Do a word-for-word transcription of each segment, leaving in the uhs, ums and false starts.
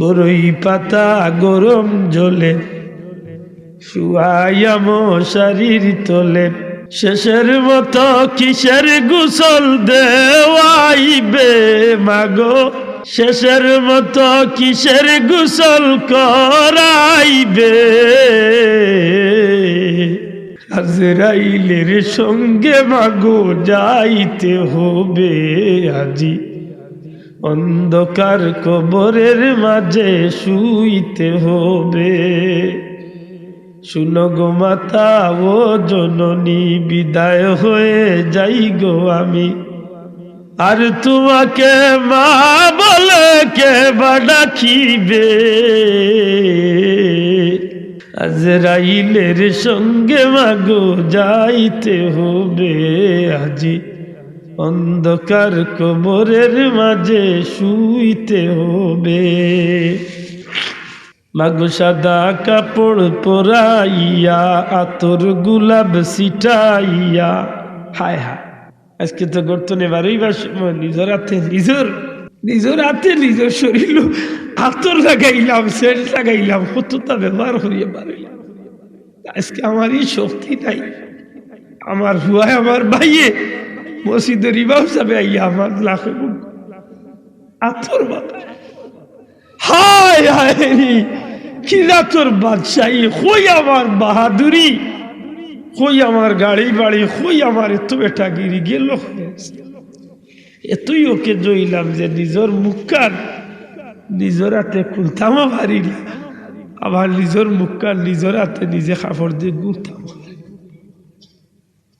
বড়ই পাতা গরম জলে শুয়াইয়া মশারির তলে। শেষের মতো কিসের গোসল দেওয়াইবে মাগো, শেষের মতো কিসের গোসল করাইবে? আজরাইলের সঙ্গে মাগো যাইতে হবে আজি, অন্ধকার কবরের মাঝে শুইতে হবে। শুনো গো মাতা ও জননী, বিদায় হয়ে যাই গো আমি, আর তোমাকে মা বলে কে বা ডাকিবে? আজরাইলের সঙ্গে মাগো যাইতে হবে আজি, অন্ধকার কবরের মাঝে শুইতে হবে। মাগো সাদা কাপড় পরাইয়া, আতর গোলাপ ছিটাইয়া। হায় হায়, আজকে তো গর্ত নেবার ওইবার সময় নিজর হাতে নিজর, নিজর হাতে নিজর শরীর আতর লাগাইলাম, সেন্ট লাগাইলাম, কতটা ব্যবহার করিয়া বারইলাম। আজকে আমার এই শক্তি নাই। আমার হুয়ায়, আমার ভাইয়ে, মসজিদর ইমাম সাবে আইয়া আমার লাখে আতর বাতায়। হায় হায় রে, কি জাতর বাদশাহী, কই আমার বাহাদুরি, কই আমার গাড়ি বাড়ি, কই আমার এত বেটাগিরি গেল? এতই ওকে জইলাম যে নিজর মুখখান নিজর হাতে খুলতামও পারি না, আবার নিজর মুখখান নিজর হাতে নিজে কাপড় দিয়া গুলতাম।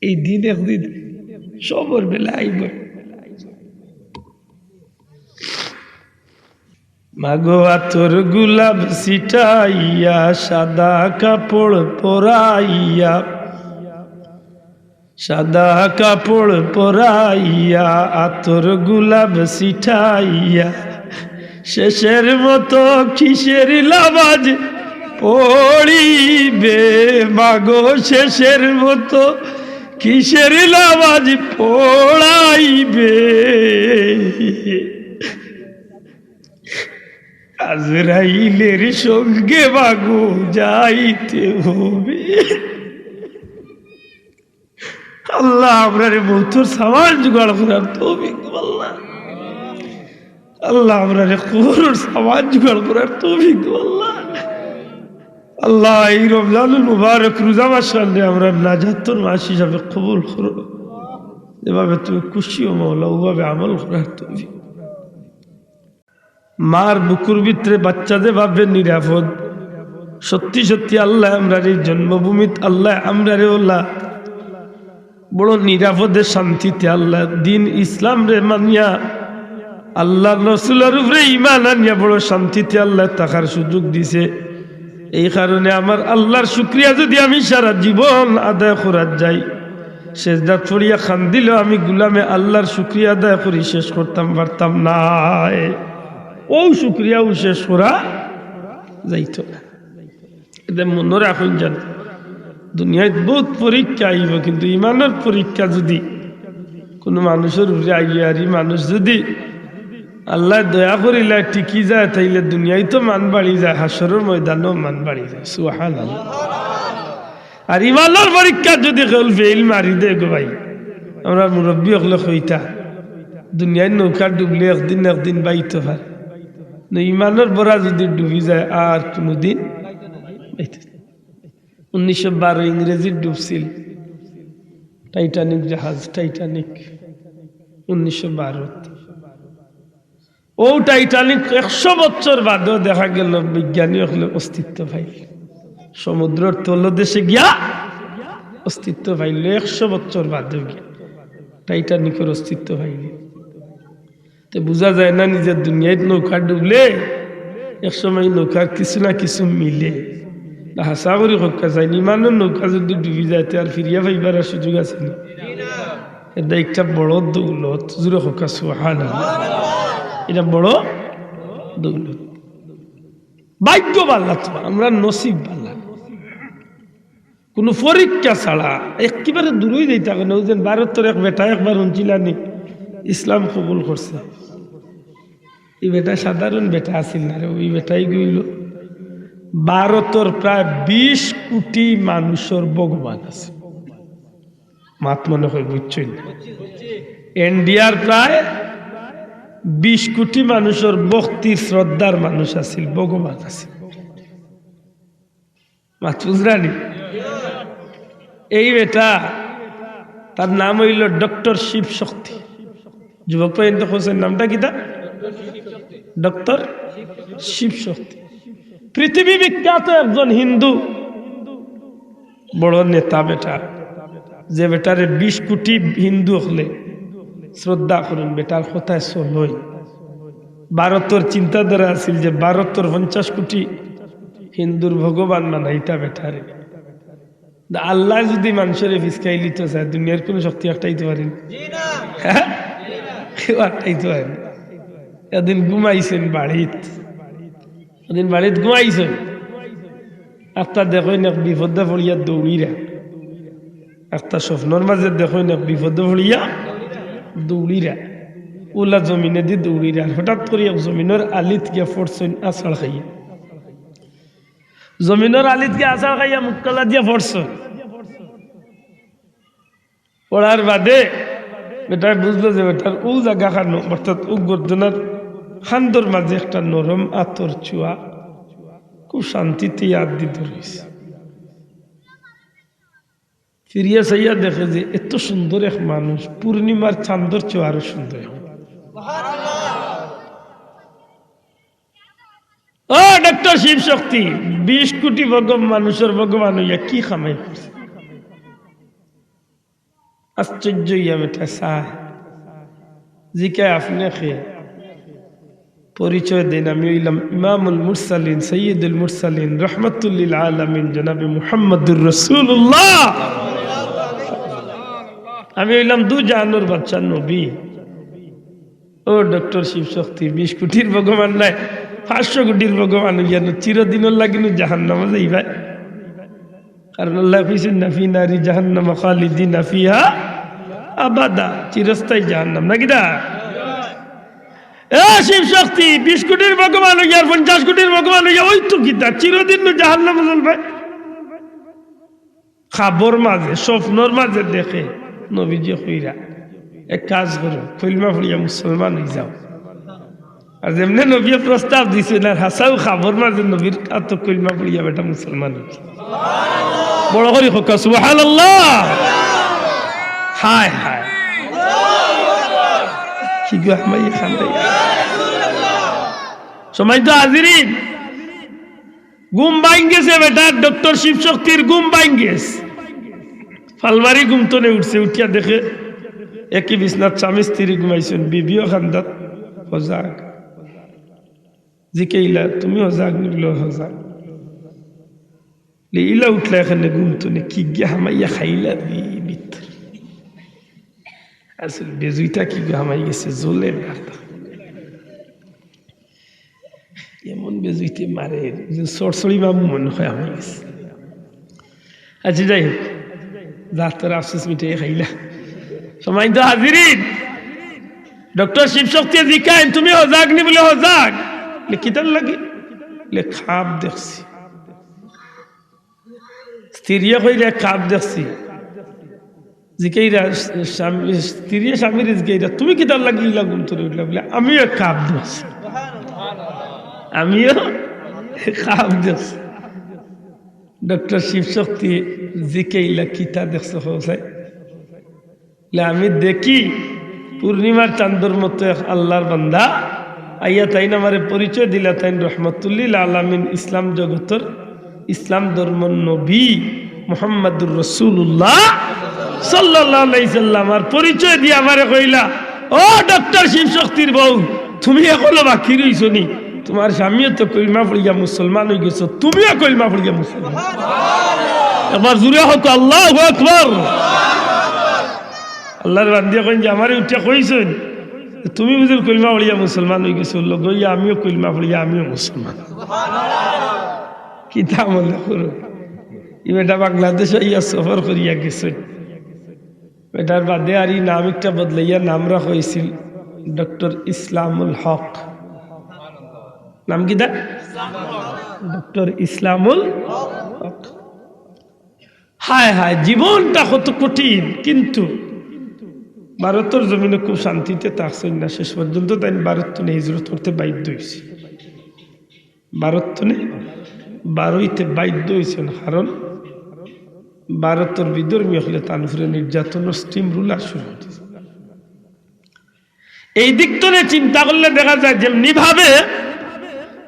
এই দিন একদিন সবর বেলা আইব। মাগো আতর গোলাপ ছিটাইয়া, সাদা কাপড় পরাইয়া, সাদা কাপড় পরাইয়া, আতর গোলাপ ছিটাইয়া, শেষের মতো কিসের লামাজ পড়িবে মাগো, শেষের মতো কিসের লামাজ পড়াইবে? আজরাইলের সঙ্গে মাগো যাইতে হবে। আল্লাহ, আমরারে মউতর সামান জোগাড় করার তৌফিক দেও আল্লাহ। আল্লাহ, আমরারে কবরর সামান জোগাড় করার তৌফিক দেও আল্লাহ। আল্লাহ, এই রমজানুল মুবারক রোজা মাস আনলে আমরার নাজাতর মাস হিসাবে কবুল করো। যেভাবে তুমি খুশি অও মাওলা, ওভাবে আমল করার তৌফিক। মার বুকুর ভিতরে বাচ্চা যেভাবে নিরাপদ, সত্যি সত্যি আল্লাহ আমরার এই জন্মভূমিত আল্লাহ আমরারে ওলা বড় নিরাপদে শান্তিতে আল্লাহ দিন ইসলামরে মানিয়া আল্লাহর রসুলর উপরে ঈমান আনিয়া বড় শান্তিতে আল্লাহ থাকার সুযোগ দিছে। এই কারণে আমার আল্লাহর শুকরিয়া যদি আমি সারা জীবন আদায় করার যাই, সেজদাত পড়িয়া কান্দিলেও আমি গুলামে আল্লাহর শুকরিয়া আদায় করি শেষ করতাম পারতাম নায়। অউ শুকরিয়াও শেষ করা যাইতো না। এতে মনো রাখইন যেন, দুনিয়াত বউত পরীক্ষা আইবো, কিন্তু ঈমানর পরীক্ষা যদি কুনু মানুষর উপরে আইয়া, আর ই মানুষ যদি আল্লায় দয়া করিলায় টিকি যায়, তাইলে দুনিয়াইতো মান বাড়ি যায়, হাশরর ময়দানও মান বাড়ি যায়। সুবহানাল্লাহ। আর ঈমানর পরীক্ষা যদি কেউ ফেইল মারি দেয় গো ভাই, আমরার মুরব্বি অকলে কইতা, দুনিয়ার নৌকা ডুবলে একদিন না একদিন বাইতো পারে, না ঈমানর বড়া যদি ডুবি যায় আর কুনুদিন বাইতো না। উনিশশো বারো ইংরেজির ডুবছিল টাইটানিক জাহাজ, টাইটানিক, উনিশশো বারো। অউ টাইটানিক একশো বছর বাদেও দেখা গেল বিজ্ঞানী অকলে অস্তিত্ব পাইল, সমুদ্রর তলদেশে গিয়া অস্তিত্ব পাইল। একশো বছর বাদেও গিয়া টাইটানিকর অস্তিত্ব পাইল। তে বুঝা যায় না নি যে দুনিয়াত নৌকা ডুবলে এক সময় নৌকার কিছু না কিছু মিলে। না, হাছা করি কউক্কা চাইন, ঈমানর নৌকা যদি ডুবি যায়, তে আর ফিরিয়া পাইবার আর সুযোগ আছে নি? এটা একটা বড় দৌলত, জোরে কউক্কা সুবহানাল্লাহ। এটা বড় দৌলত। ভাগ্য ভালা তো, আমরার নসিব ভালা। কুনু পরীক্ষা ছাড়া একেবারে দূরই যাইতা কেনে। অউ যেন ভারতর এক বেটা একবার হুনছিলা নি, ইসলাম কবুল করছে। ই বেটা সাধারণ বেটা আছিল না রে, ই বেটাই গইল ভারতর প্রায় বিশ কোটি মানুষর ভগবান আছে। মাত মনে হয় বুঝছইন না? ইন্ডিয়ার প্রায় বিশ কোটি মানুষর ভক্তির শ্রদ্ধার মানুষ আছিল, ভগবান আছিল। মাত বুঝরানি? এই বেটা, তার নাম অইল ডক্টর শিব শক্তি। যুবক ভাই, এনতে কইছেন নামটা কিতা? ডক্টর শিব শক্তি। পৃথিবী বিখ্যাত একজন হিন্দু, বড় নেতা বেটা, যে বেটারে বিশ কোটি হিন্দু অকলে শ্রদ্ধা করইন, বেটার কথায় চলইন। ভারতর চিন্তাধারা আছিল যে ভারতর পঞ্চাশ কোটি হিন্দুর ভগবান বানাইতা বেটারে। দা আল্লায় যুদি মানষরে ফিসকাইলিতো চায়, দুনিয়ার কুনু শক্তি আটকাইতো পারেনি। হ্যাঁ? কেউ আটকাইতো পারেনি। এদিন ঘুমাইছইন বাড়িত, এদিন বাড়িত ঘুমাইছইন। একটা দেখইন এক বিপদে পড়িয়া দৌড়িরা, একটা স্বপ্নর মাঝে দেখইন এক বিপদে পড়িয়া দৌড়িরা, ওলা জমিনেদি দৌড়িরা। আর হঠাৎ করি এক জমিনর আলিত গিয়া পড়ছইন আছাড় খাইয়া। জমিনর আলিত গিয়া আছাড় খাইয়া মুক্কালা দিয়া পড়ছইন। পড়ার বাদে বেটায় বুঝলো যে বেটার অউ জাগাখানো, অর্থাৎ অউ গর্দনার খান্দর মাঝে একটা নরম আতর ছোঁয়া, খুব শান্তিতে আত দি ধরছে। ফিরিয়া চাইয়া দেখে যে এত সুন্দর এক মানুষ, পূর্ণিমার চান্দর চেয়ে আরো সুন্দর। ও ডক্টর শিব শক্তি, বিশ কোটি ভগব-, মানুষর ভগবান অইয়া কি কামাই করছে? আশ্চর্য অইয়া বেটা চায়, জিকায়, "আপনে কে?" পরিচয় দেন, "আমি অইলাম ইমামুল মুরসালিন, সৈয়দুল মুরসালিন, রহমাতুল্লিল আলামিন, জনাবে মুহাম্মাদুর রাসূলুল্লাহ। আমি অইলাম দু জাহানোর বাদশা নবী।" ও ডক্টর শিব শক্তি, বিশ কোটির ভগবান নায়, পাঁচশো কোটির ভগবান অইয়া নু চিরদিনর লাগি নু জাহান্নামো যাইবায়। কারণ আল্লায় কইছইন না, "ফি নারি জাহান্নামা খালিদিনা ফিহা আবাদা", চিরস্থায়ী জাহান্নাম, না কিতা? এ শিব শক্তি, বিশ কোটির ভগবান অইয়া আর পঞ্চাশ কোটির ভগবান অইয়া অইতো কিতা, চিরদিন নু জাহান্নামো জ্বলবায়। খাবর মাঝে, স্বপ্নর মাঝে দেখে, নবীজিয়ে কইরা, "এক কাজ করো, কলমা পড়িয়া মুসলমান অই যাও।" আর যেমনে নবীয়ে প্রস্তাব দিছইন, আর হাছাউ খাবর মাঝে নবীর আতো কলমা পড়িয়া বেটা মুসলমান অইছে। বড় করি কউক্কা, সুবহানাল্লাহ। হায় হায়। কি গো, হামাইয়া কান্দাইরা। সম্মানিত হাজিরিন, ঘুম ভাঙ্গি গেছে বেটার, ডক্টর শিব শক্তির ঘুম ভাঙ্গি গেছে। ফালমারি ঘুম তনে উঠছে, উঠিয়া দেখে একই বিছনাত স্বামী স্ত্রী ঘুমাইছইন, বিবিও কান্দাত হজাগ। জিকাইলা, "তুমি হজাগ নি?" বুলে, "হজাগ।" বুলে, "ইলা উঠলা কেনে ঘুম তনে, কিগিয়ে হামাইয়া খাইলা দি ভিতরে?" আসলে বেজুইটা কিগিয়ে হামাই গেছে, জ্বলে না। এমন বেজুইতে মারে, যে সরসরি মামু মনে হয় আমার কাছে। আচ্ছা, যাই হোক, যা তোর আফসোস মিটাইয়া খাইলা। সম্মানিত হাজিরিন, ডক্টর শিব শক্তিয়ে জিকাইন, "তুমি হজাগ নি?" বুলে, "হজাগ।" বুলে, "কিতার লাগি?" বুলে, "খাব দেখছি।" স্ত্রীয়ে কইরা, "খাব দেখছি।" জিকাইরা, স্বামী, স্ত্রীয়ে স্বামীরে জিকাইরা, "তুমি কিতার লাগি ইলা ঘুম তনে উঠলা?" বুলে, "আমিও এক খাব দেখছি, আমিও এক খাব দেখছি।" ডক্টর শিব শক্তি জিকাইলা, "কিতা দেখছো কও চাই?" বুলে, "আমি দেখি পূর্ণিমার চান্দর মতো এক আল্লাহর বান্দা আইয়া, তাইন আমারে পরিচয় দিলা, তাইন রহমাতুল্লিল আলামিন, ইসলাম জগতর, ইসলাম ধর্মর নবী মুহাম্মাদুর রাসূলুল্লাহ সাল্লাল্লাহু আলাইহি সাল্লাম। আর পরিচয় দিয়া আমারে কইলা, 'ও ডক্টর শিব শক্তির বউ, তুমি এখনো বাকি রইছো নি? তুমার স্বামীয়ে তো কলমা পড়িয়া মুসলমান অই গেছে, তুমিও কলমা পড়িয়া মুসলমান।'" একবার জুরে কউক্কা, "আল্লাহু আকবার।" আল্লাহর বান্দিয়ে কইন যে, "আমারে উঠিয়া কইছইন, তুমি বুঝিল কলমা পড়িয়া মুসলমান অই গেছো, লগে অইয়া আমিও কলমা পড়িয়া আমিও মুসলমান।" কিতা মনে করো, ই বেটা বাংলাদেশ অইয়া সফর করিয়া গেছে। বেটার বাদে আর ই নাম একটা বদলাইয়া নাম রাখা অইছিল ডক্টর ইসলামুল হক। নাম কিতা? ডক্টর ইসলামুল হক। হায় হায়, জীবনটা কত কঠিন। কিন্তু ভারতর জমিনো খুব শান্তিতে থাকছইন না, শেষ পর্যন্ত তাইন ভারত থনে হিজরত করতে বাধ্য অইছে। ভারত থনে বারইতে বাধ্য অইছইন, কারণ ভারতর বিধর্মী অকলে তান উপরে নির্যাতনর স্টিম রুলার শুরু অইছে। এই দিক থনে চিন্তা করলে দেখা যায় যেমনি ভাবে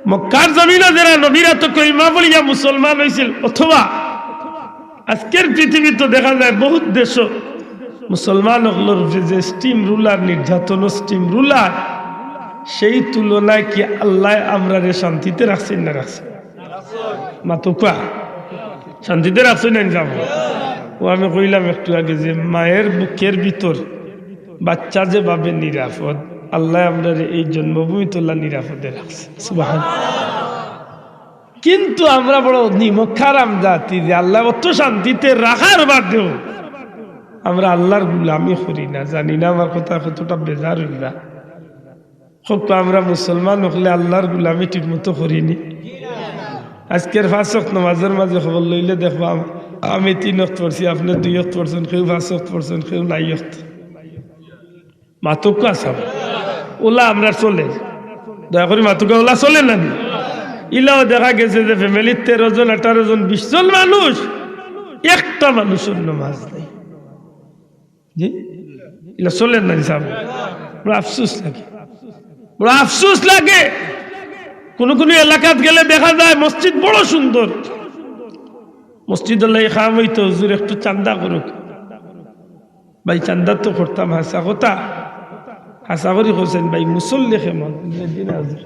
মক্কার জমিনো যেরা নবীর আতো কলিমা পড়িয়া মুসলমান অইছিল, অথবা আজকের পৃথিবীত দেখা যায় বহুত দেশো মুসলমান অকলর উপরে যে স্টিম রুলার, নির্যাতন স্টিম রুলার, সেই তুলনায় কি আল্লায় আমরারে শান্তিতে রাখছইন না রাখছইন? মাতউক্কা, শান্তিতে রাখছইন না নি? ও, আমি কইলাম একটু আগে যে মায়ের বুকের ভিতর বাচ্চা যেভাবে নিরাপদ, আল্লায় আমরারে এই জন্মভূমিত অলা নিরাপদে রাখছে। সুবহান। কিন্তু আমরা বড় নিমক হারাম জাতি যে আল্লায় অত শান্তিতে রাখার বাদেও আমরা আল্লার গুলামি করি না। জানি না আমার কথা কতটা বেজার অইবা। কউক্কা, আমরা মুসলমান অকলে আল্লার গুলামি ঠিক মতো করি নি? আজকের পাঁচ ওয়াক্ত নামাজর মাঝে খবর লইলে দেখবা, আমি তিন ওয়াক্ত পড়ছি, আপনে দুই ওয়াক্ত পড়ছইন, কেউ পাঁচ ওয়াক্ত পড়ছইন, কেউ নাই ওয়াক্ত। মাতউক্কা সাব, অলা আমরার চলে? দয়া করি মাতউক্কা, অলা চলে না নি? ইলাও দেখা গেছে যে ফ্যামিলির তেরো জন, আঠারো জন, বিশ জন মানুষ, একটা মানুষর নামাজ নাই। জি, ইলা চলের না নি সাব? বড় আফসোস লাগে, বড় আফসোস লাগে। কুনু কুনু এলাকাত গেলে দেখা যায় মসজিদ বড় সুন্দর, মসজিদর লাগি কাম অইতো, হুজুর একটু চান্দা করউক। ভাই, চান্দা তো করতাম, হাছা কথা, হাছা করি কইছইন, ভাই, মুসল্লি কেমন? জি না হুজুর,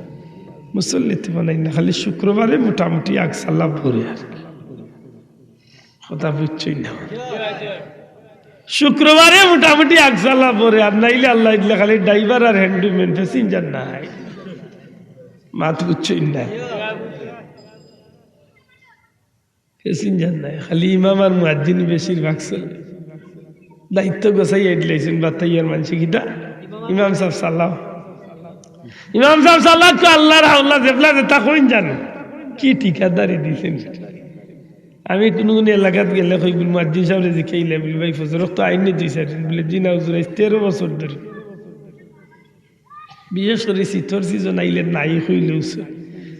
মুসল্লি তেমন নাই না, খালি শুক্রবারে মোটামুটি আগ সালা পড়ে আর কি। কথা বুঝছইন না? শুক্রবারে মোটামুটি আগ সালা পড়ে, আর নাইলে আল্লায় দিলে খালি ড্রাইভার আর হ্যান্ডিম্যান, প্যাসেঞ্জার নাই। মাত বুঝছইন না? প্যাসেঞ্জার নাই, খালি ইমাম আর মুয়াজ্জিন বেশিরভাগ চলে। দায়িত্ব গোছাইয়া দিলাইছইন, বাতাইয়ার মানষে কিতা? ইমাম সাব সালাম। ইমাম সাব সালাম তো আল্লার হাওলা, যেবলা যেতা কইন জানো। কি ঠিকাদারি দিছইন? আমি কুনু কুনু এলাকাত গেলে কই, বুলে, মুয়াজ্জিন সাবরে জিকাইলে, বুলে, "ভাই, ফজর ওয়াক্ত আইন নি দুই চাইর দিন?" বুলে, "জি না হুজুর, আইজ তেরো বছর ধরি।" বিশেষ করি শীতর সিজন আইলে নাই কইলেও চলে।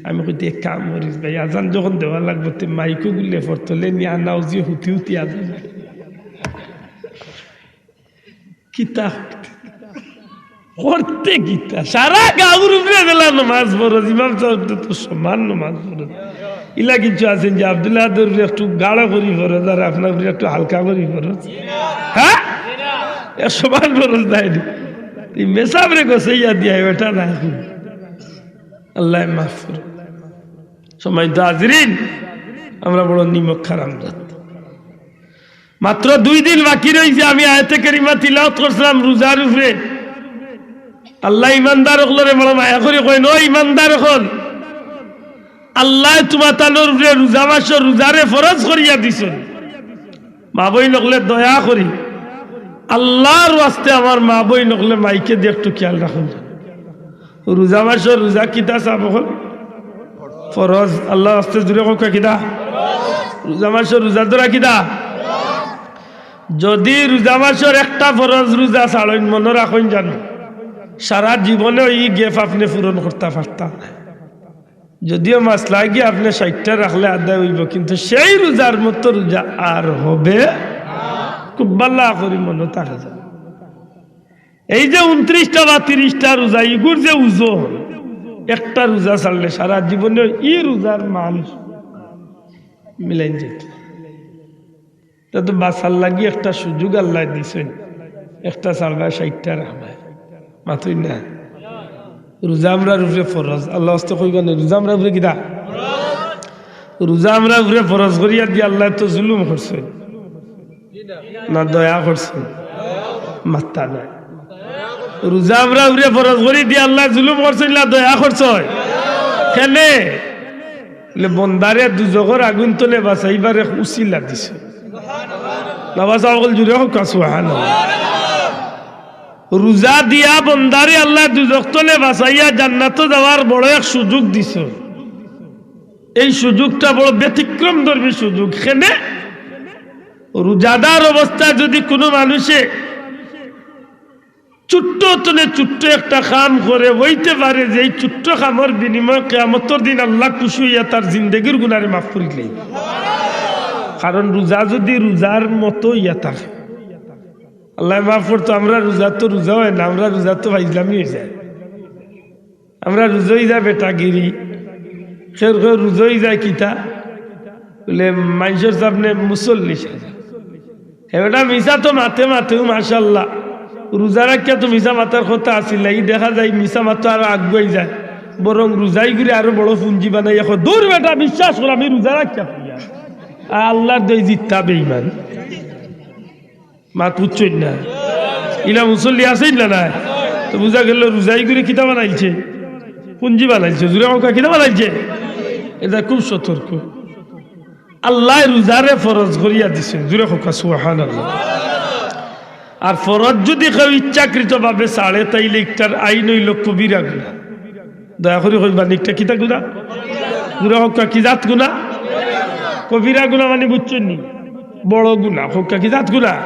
আমি কই, "তে এক কাম করিস ভাই, আজান যখন দেওয়া লাগবো, তে মাইকো গুলে ফরতলে নিয়া আনা, ওজি হুতি হুতি আজান।" কিতা করতে? করতে কিতা? সারা গাউর উপরে বেলা নমাজ ফরজ, ইমাম সাবর তো সমান নমাজ ফরজ। ইলা কিছু আছইন যে আব্দুল আহাদর উপরে একটু গাঢ় করি ফরজ, আর আপনার উপরে একটু হালকা করি ফরজ। হ্যাঁ? এ সমান ফরজ নায় নি? এই মেসাবরে গোছাইয়া দিয়া ওটা না এখন। আল্লায় মাফ করো। সম্মানিত হাজিরিন, আমরা বড় নিমক হারাম জাত। মাত্র দুই দিন বাকি রইছে, আমি আয়াতে কারিমা তিলাওয়াত করছিলাম রোজার উপরে। আল্লায় ইমানদার অকলরে বড় মায়া করি কইন, "ও ইমানদার অকল, আল্লায় তুমাতানর উপরে রোজা মাসর রোজারে ফরজ করিয়া দিছইন।" মা বইন অকলে দয়া করি, আল্লার ওয়াস্তে আমার মা বইন অকলে মাইকে দি একটু খিয়াল রাখইন। রোজা মাসর রোজা কিতা সাব অকল? ফরজ। আল্লার ওয়াস্তে জুরে কউক্কা কিতা? রোজা মাসর রোজা ধরা কিতা? যদি রোজা মাসর একটা ফরজ রোজা ছাড়ইন, মনো রাখইন জানো, সারা জীবনে ই gap আপনে পূরণ করতা পারতা নায়। যদিও মাসলা গিয়া আপনে ষাইটটা রাখলে আদায় অইবো, কিন্তু সেই রোজার মতো রোজা আর হবে। খুব ভালা করি মনো থাকে যেন। এই যে ঊনত্রিশটা বা ত্রিশটা রোজা, ইগুর যে ওজন, একটা রোজা ছাড়লে সারা জীবনে ই রোজার মান মিলাইন যাইতো। তা তো বাঁচার লাগি একটা সুযোগ আল্লায় দিছইন, একটা ছাড়বায়, ষাইটটা রাখবায়। মাতইন না? রোজা আমরার উপরে ফরজ। আল্লার ওয়াস্তে কইবা নি, রোজা আমরার উপরে কিতা? রোজা আমরার উপরে ফরজ করিয়া দি আল্লায় তো জুলুম করছইন না দয়া করছইন? মাত্তা নাই। রোজা আমরার উপরে ফরজ করি দি আল্লায় জুলুম করছইন না দয়া করছইন? কেনে? বলে, বন্দারে দুজখর আগুন তনে বাঁচাইবার এক উসিলা দিছে। না বাঁচা অকল জুরে কউক্কা সুবহানাল্লাহ। রোজা দিয়া বন্দারে আল্লায় দুজখ তনে বাঁচাইয়া জান্নাতো যাওয়ার বড় এক সুযোগ দিছইন। এই সুযোগটা বড় ব্যতিক্রমধর্মী সুযোগ। কেনে রোজাদার অবস্থায় যুদি কুনু মানুষে ছোট্ট তনে ছোট্ট একটা কাম করে, অইতে পারে যে এই ছোট্ট কামর বিনিময়ে কিয়ামতর দিন আল্লাহ খুশি অইয়া তার জিন্দেগির গুনারে মাফ করিলাইবা। কারণ রোজা যুদি রোজার মতো অইয়া থাকে, আল্লায় মাফ করতো। আমরা রোজা তো রোজা অয় না, আমরা রোজা তো ফাইজলামি অইযায়। আমরা রোজা অইযায় বেটাগিরি, কেউর কেউর রোজা অইযায় কিতা, বলে মানষর সামনে মুসল্লি সাজা। হে বেটা, মিছা তো মাতে মাতেউ, মাশাআল্লাহ। রোজা রাখিয়া তো মিছা মাতার কথা আছিল না, ই দেখা যায় মিছা মাতো আরো আগুয়াই যায়, বরং রোজাই করি আরো বড় পুঞ্জি বানাইয়া কয়, "দূর বেটা, বিশ্বাস কর, আমি রোজা রাখিয়া কইয়ার।" আর আল্লাহর দই জিত্তা বেইমান। মাত বুঝছইন না? ইলা মুসল্লি আছইন না নাই? তো বুঝা গেল রোজাই করি কিতা বানাইলছে? পুঞ্জি বানাইলছে। জুরে কউক্কা, কিতা বানাইলছে? এটা খুব সতর্ক। আল্লায় রোজারে ফরজ করিয়া দিছইন। জুরে কউক্কা, সুবহানাল্লাহ। আর ফরজ যুদি কেউ ইচ্ছাকৃতভাবে ছাড়ে, তাইলে ইকটার আইন অইলো কবিরা গুনা। দয়া করি কইবা নি, ইকটা কিতা গুনা? জুরে কউক্কা, কি জাত গুনা? কবিরা গুনা মানি বুঝছইন নি? বড় গুনা। কউক্কা, কি জাত গুনা?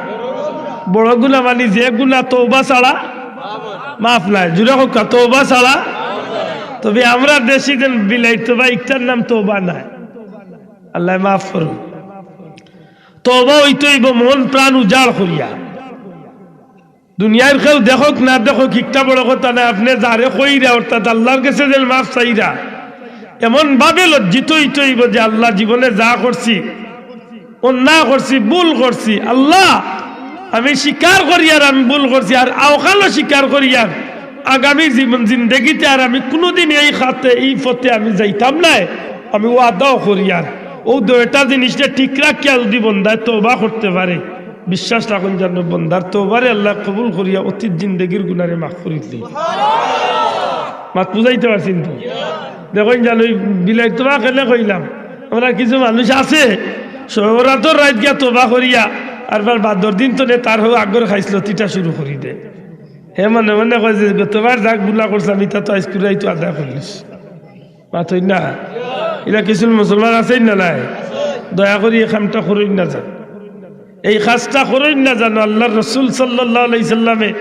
বড় গুনা মানি যে গুনা তওবা ছাড়া মাফ নায়। জুরে কউক্কা, তওবা ছাড়া। তবে আমরার দেশি যেন বিলাইর তওবা, ইকটার নাম তওবা নায়। আল্লায় মাফ করুন। তওবা অইতো অইবো মন প্রাণ উজাড় করিয়া। দুনিয়ার কেউ দেখউক না দেখউক, ইকটা বড় কথা নায়। আপনে যারে কইরা, অর্থাৎ আল্লাহর গেছে যেন মাফ চাইরা, এমন ভাবে লজ্জিত অইতো অইবো যে, "আল্লাহ, জীবনে যা করছি, অন্যায় করছি, ভুল করছি, আল্লাহ, আমি স্বীকার করিয়ার আমি ভুল করছি, আর আওকালো স্বীকার করিয়ার আগামী জীবন জিন্দেগিতে আর আমি কুনুদিন এই খাতে, এই পথে আমি যাইতাম নায়, আমি ওয়াদাও করিয়ার।" অউ দুইটা জিনিসরে ঠিক রাখিয়া যুদি বন্দায় তওবা করতে পারে, বিশ্বাস রাখইন যেন বন্দার তওবারে আল্লায় কবুল করিয়া অতীত জিন্দেগির গুনারে মাফ করি দিলাইন। মাত বুঝাইতে পারছি নি তো? দেখইন যেন ওই বিলাইর তওবা কেনে কইলাম, আমরা কিছু মানুষ আছে, শবে বরাতর রাইত গিয়া তওবা করিয়া, আরবার বাদর দিন তনে তার হউ আগর খাইছলতিটা শুরু করি দেয়। হে মনে মনে কয় যে, "গতবার যা গুনা করছলাম, ইতা তো আইজকুর রাইতো আদায় করিলিছি।" মাতইন না? ইলা কিছু মুসলমান আছইন না নাই? দয়া করি এই কামটা করইন না যেন। এই কাজটা করইন না যেন। আল্লাহর রাসূল সাল্লাল্লাহু আলাইহি সাল্লামে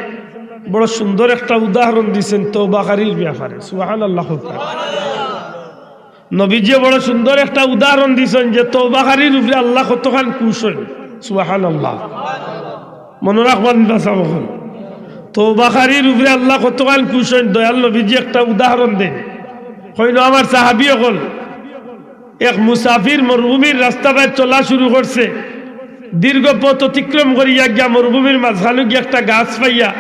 বড় সুন্দর একটা উদাহরণ দিছইন তওবাকারীর ব্যাপারে। সুবহানাল্লাহ কউক্কা। নবীজিয়ে বড় সুন্দর একটা উদাহরণ দিছইন যে তওবাকারীর উপরে আল্লাহ কতখান খুশ অইন। সুবহানাল্লাহ। মনো রাখবা নি বা চাও অখন। তওবাকারীর উপরে আল্লাহ কতখান খুশ অইন, দয়াল নবীজি একটা উদাহরণ দেইন। কইন, আমার সাহাবী অকল, এক মুসাফির মরুভূমির রাস্তা বায় চলা শুরু করছে। দীর্ঘ পথ অতিক্রম করিয়া গিয়া মরুভূমির মাঝখানো গিয়া একটা গাছ পাইয়া,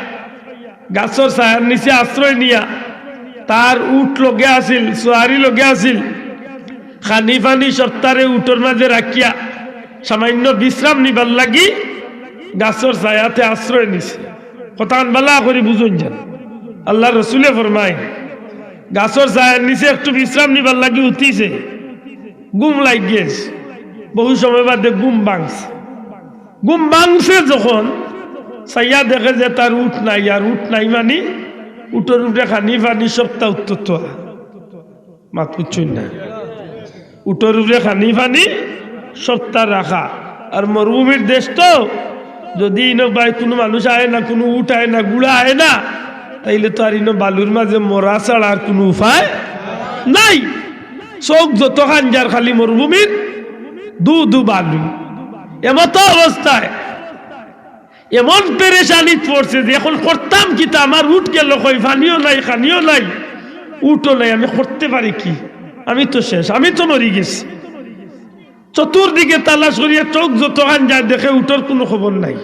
গাছর ছায়ার নিচে আশ্রয় নিয়া, তার উট লগে আছিল, সোয়ারি লগে আছিল, খানি পানি সত্তারে উটর মাঝে রাখিয়া সামান্য বিশ্রাম নিবার লাগি গাছর ছায়াতে আশ্রয় নিছে। কথাখান ভালা করি বুঝইন যেন। আল্লাহর রসুলে ফরমাইন, গাছর ছায়ার নিচে একটু বিশ্রাম নিবার লাগি উঠিছে, ঘুম লাগি গেছে, বহু সময় বাদে ঘুম ভাঙছে। ঘুম ভাঙছে যখন, চাইয়া দেখে যে তার উট নাই, আর উট নাই মানি উটর উপরে খানি পানি সত্তা উত্তর তো। মাত বুঝছইন না? উটর উপরে খানি পানি সত্তা রাখা। আর মরুভূমির দেশ তো, যুদি ইনো বায় কুনু মানুষ আয় না, কুনু উট আয় না, ঘুড়া আয় না, তাইলে তো আর ইনো বালুর মাঝে মরা ছাড়া আর কুনু উপায় নাই। চউখ যতখান যার খালি মরুভূমির ধু ধু বালু। এমতো অবস্থায় এমন পেরেশানিত পড়ছে যে অখন করতাম কিতা, আমার উট গেল কই, পানিও নাই, খানিও নাই, উটও নাই, আমি করতে পারি কি? আমি তো শেষ, আমি তো মরি গেছি। চতুর্দিকে তালাশ করিয়া চউখ যতখান যায় দেখে উটর কুনু খবর নাই।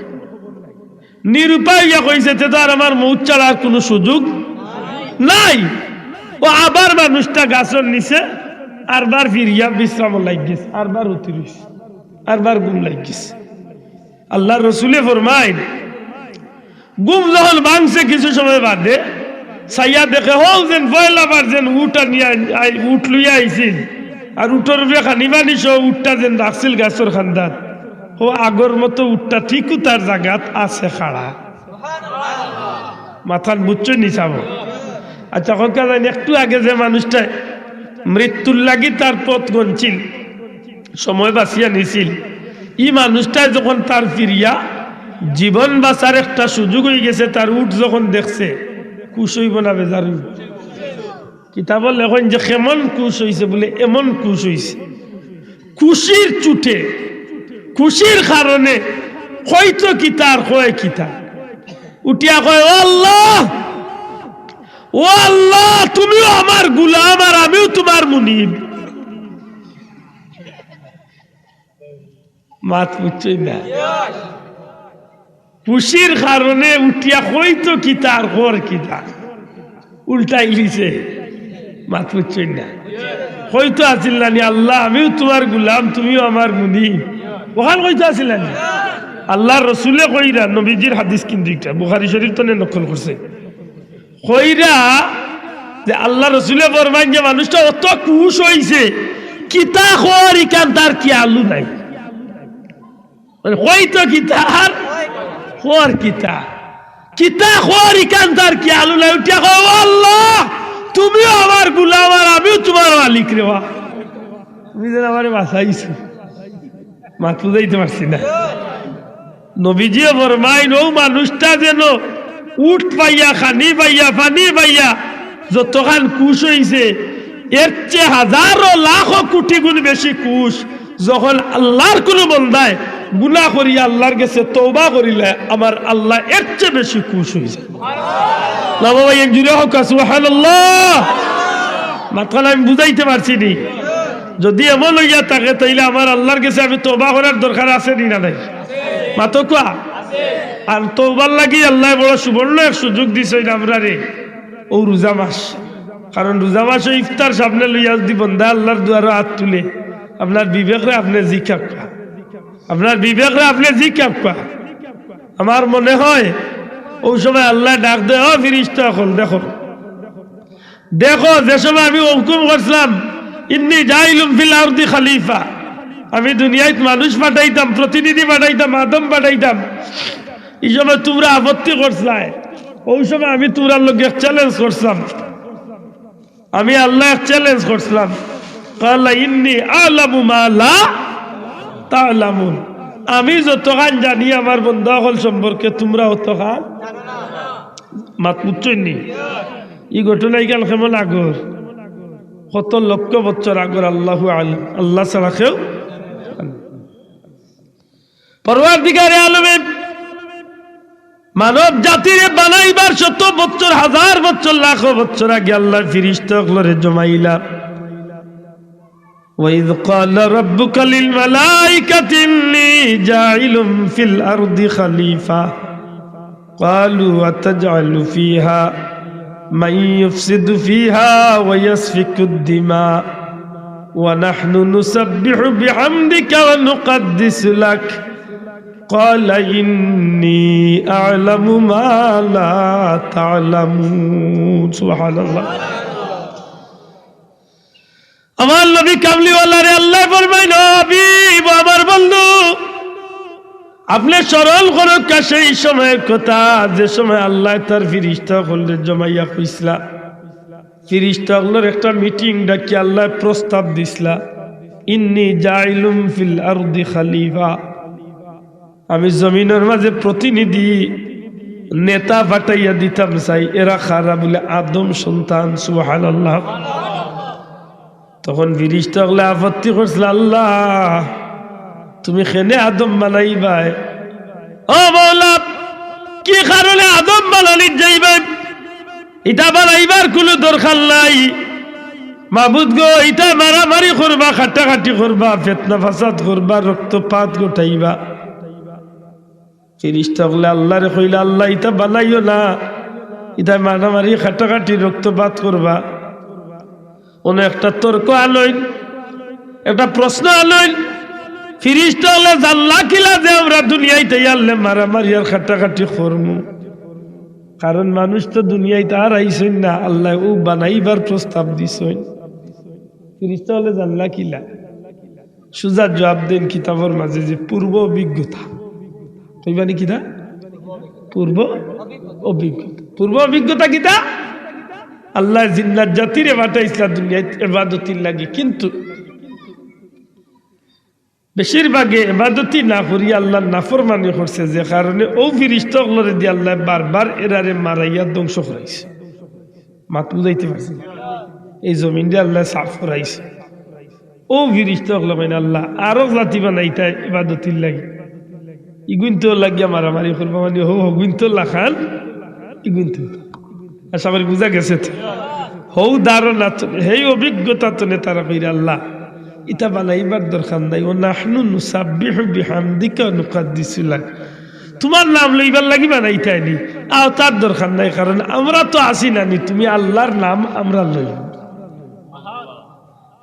নিরুপায় অইয়া কইছে, "তে তো আর আমার মউত ছাড়া আর কুনু সুযোগ নাই।" ও আবার মানুষটা গাছর নিচে আরবার ফিরিয়া বিশ্রামো লাগি গেছে, আরবার উঠি রইছে, আরবার ঘুম লাগি গেছে। আল্লাহর রসুলে ফরমাইন, ঘুম যখন ভাঙছে কিছু সময় বাদে, চাইয়া দেখে হউ যেন পয়লাবার যেন উট আনিয়া আই-, উট লইয়া আইছিল, আর উটর উপরে খানি পানি সহ উটটা যেন রাখছিল গাছর কান্দাত, হউ আগর মতো উটটা ঠিকউ তার জাগাত আছে খাড়া। মাতখান বুঝছইন নি সাব? আচ্ছা, কউক্কা যাইন, একটু আগে যে মানুষটায় মৃত্যুর লাগি তার পথ গনছিল, সময় বাছিয়া নিছিল, ই মানুষটায় যখন তার ফিরিয়া জীবন বাঁচার একটা সুযোগ অইগেছে, তার উট যখন দেখছে, খুশ অইবো না বেজার অইবো? কিতাবো লেখইন যে কেমন খুশ অইছে, বুলে এমন খুশ অইছে, খুশির চুটে, খুশির কারণে কইতো কিতা আর কয় কিতা। উঠিয়া কয়, "ও আল্লাহ, ও আল্লাহ, তুমিও আমার গুলাম আর আমিও তুমার মুনিব।" মাত বুঝছইন না? খুশির কারণে উঠিয়া কইতো কিতা আর কর কিতা, উল্টাইলিছে। মাত বুঝছইন না? কইতো আছিল না নি, "আল্লাহ, আমিও তুমার গুলাম, তুমিও আমার মুনিব"? অখান কইতো আছিল না নি? আল্লার রসুলে কইরা, নবীজির হাদিস কিন্তু ইটা, বুখারী শরীফ তনে নকল করছে। কইরা যে আল্লার রসুলে ফরমাইন যে মানুষটা অত খুশ অইছে, কিতা কর ইখান তার খিয়ালও নাই। মানে, কইতো কিতা আর কর কিতা, কিতা কর ইখান তার খিয়ালও নাই। উঠিয়া কয়, "ও আল্লাহ, তুমিও আমার গুলাম আর আমিও তুমার মালিক রে বা। তুমি যেন আমারে বাঁচাইছো।" মাত বুঝাইতে পারছি না। নবীজিয়ে ফরমাইন, অউ মানুষটা যেন উট পাইয়া, খানি পাইয়া, পানি পাইয়া যতখান খুশ অইছে, এর চেয়ে হাজারো লাখো কোটি গুণ বেশি খুশ যখন আল্লার কুনু বন্দায় গুনা করিয়া আল্লার গেছে তওবা করিলে, আমার আল্লা এর চেয়ে বেশি খুশ অইযায়। না বাবা, এক জুরে কউক্কা সুবহানাল্লাহ। মাতখান আমি বুঝাইতে পারছি নি? যদি এমন অইয়া থাকে, তাইলে আমার আল্লার গেছে আমি তওবা করার দরকার আছে নি না নাই? মাতউক্কা। আর তওবার লাগি আল্লায় বড় সুবর্ণ এক সুযোগ দিছইন আমরারে, অউ রোজা মাস। কারণ রোজা মাসো ইফতার সামনে লইয়া যদি বন্দা আল্লার দুয়ারো আত তুলে, আপনার বিবেকরে আপনে জিকাউক্কা, আপনার বিবেকরে আপনে জিকাউক্কা। আমার মনে হয় অউ সময় আল্লায় ডাক দেয়, "ও ফিরিস্তা অকল, দেখো, দেখো, যে সময় আমি হুকুম করছিলাম, ইন্নী জাইলুম ফিল আরদি খালিফা, আমি দুনিয়াত মানুষ পাঠাইতাম, প্রতিনিধি পাঠাইতাম, আদম পাঠাইতাম, ই সময় তুমরা আপত্তি করছলায়, অউ সময় আমি তুমরার লগে এক challenge করছিলাম, আমি আল্লায় এক challenge করছিলাম।" ক্বালা ইন্নী আ'লামু মা লা তা'লামুন, আমি যতখান জানি আমার বন্দা অকল সম্পর্কে তুমরা অতখান। মাত বুঝছইন নি? ই ঘটনা ইখান কেমন আগর? কত লক্ষ বছর আগর, আল্লাহু আ'লাম, আল্লা ছাড়া কেউ। পরওয়ারদিগারে আলমে মানব জাতিরে বানাইবার শত বছর, হাজার বছর, লাখো বছর আগে আল্লায় ফিরিস্তা অকলরে জমাইলা। وإذ قال ربك للملائكة إني جاعل في الأرض خليفة قالوا أتجعل فيها من يفسد فيها ويسفك الدماء ونحن نسبح بحمدك ونقدس لك قال إني أعلم ما لا تعلمون। سبحان الله। আমার নবী কামলিওয়ালারে আল্লায় ফরমাইন, "ও হাবিব, ও আমার বন্ধু, আপনে স্মরণ করউক্কা সেই সময়ের কথা, যে সময় আল্লায় তার ফিরিস্তা অকলরে জমাইয়া কইছলা।" ফিরিস্তা অকলর একটা meeting ডাকি আল্লায় প্রস্তাব দিছলা, "ইন্নী জাইলুম ফিল আরদি খালিফা।" আমি জমিনর মাঝে প্রতিনিধি, নেতা পাঠাইয়া দিতাম চাই। এরা কারা? বুলে, আদম সন্তান। সুবহানাল্লাহ। তখন ফিরিস্তা অকলে আপত্তি করছলা, "আল্লাহ, তুমি কেনে আদম বানাইবায়? ও মাওলা, কি কারণে আদম বানানিত যাইবায়? ইতা বানাইবার কুনু দরকার নাই।" মাবুদ গো, ইতা মারামারি করবা, কাটাকাটি করবা, ফিতনা ফাসাদ করবা, রক্তপাত ঘটাইবা। ফিরিস্তা অকলে আল্লারে কইলা, "আল্লাহ, ইতা বানাইও না, ইতা মারামারি, কাটাকাটি, রক্তপাত করবা।" অনো একটা তর্ক আনইন, একটা প্রশ্ন আনইন। ফিরিস্তা অকলে জানলা কিলা যে আমরা দুনিয়াইত আইয়া আল্লাহ মারামারি আর কাটাকাটি করমু? কারণ মানুষ তো দুনিয়াইত আর আইছইন না, আল্লায় অউ বানাইবার প্রস্তাব দিছইন। ফিরিস্তা অকলে জানলা কিলা? সুজা জুয়াব দেইন কিতাবর মাঝে যে পূর্ব অভিজ্ঞতা। কইবা নি কিতা? পূর্ব অভিজ্ঞতা। পূর্ব অভিজ্ঞতা কিতা? আল্লায় জিন্নাত জাতিরে পাঠাইছলা দুনিয়াত এবাদতির লাগি, কিন্তু বেশিরভাগে এবাদতি না করিয়া আল্লার নাফরমানি করছে, যে কারণে অউ ফিরিস্তা অকলরে দি আল্লায় বারবার এরারে মারাইয়া ধ্বংস করাইছে। মাত বুঝাইতে পারছি না? এই জমিনরে আল্লায় সাফ করাইছে। অউ ফিরিস্তা অকলে কইন, "আল্লা, আরক জাতি বানাইতায় এবাদতির লাগি, ইগুইন্তর লাগিয়া মারামারি করবা, মানে হউ হগুইন্তর লাখান ইগুইন্তর।" আশা করি বুঝা গেছে তো। হউ ধারণা তো, হেই অভিজ্ঞতা তনে তারা কইরা, "আল্লা, ইতা বানাইবার দরকার নাই, ওয়া নাহনু নুসাব্বিহু বিহামদিকা ওয়া নুকাদ্দিসু লাক।" তুমার নাম লইবার লাগি বানাইতায় নি, আর তার দরকার নাই, কারণ আমরা তো আছি না নি, তুমি আল্লার নাম আমরা লই।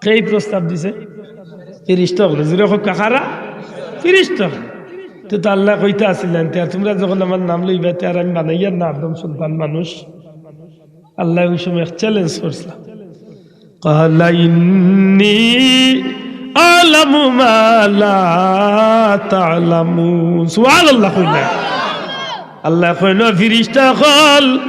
কে ই প্রস্তাব দিছে? ফিরিস্তা অকলে। জুরে কউক্কা, কারা? ফিরিস্তা অকলে। তে তো আল্লায় কইতা আছিল না, তে আর তুমরা যখন আমার নাম লইবায়, তে আর আমি বানাইয়ার না আদম সন্তান মানুষ? আল্লায় অউ সময় এক challenge করছলা, "ক্বালা ইন্নী আ'লামু মা লা তা'লামুন।" সুবহানাল্লাহ কইন না। আল্লায় কইন, "ফিরিস্তা অকল,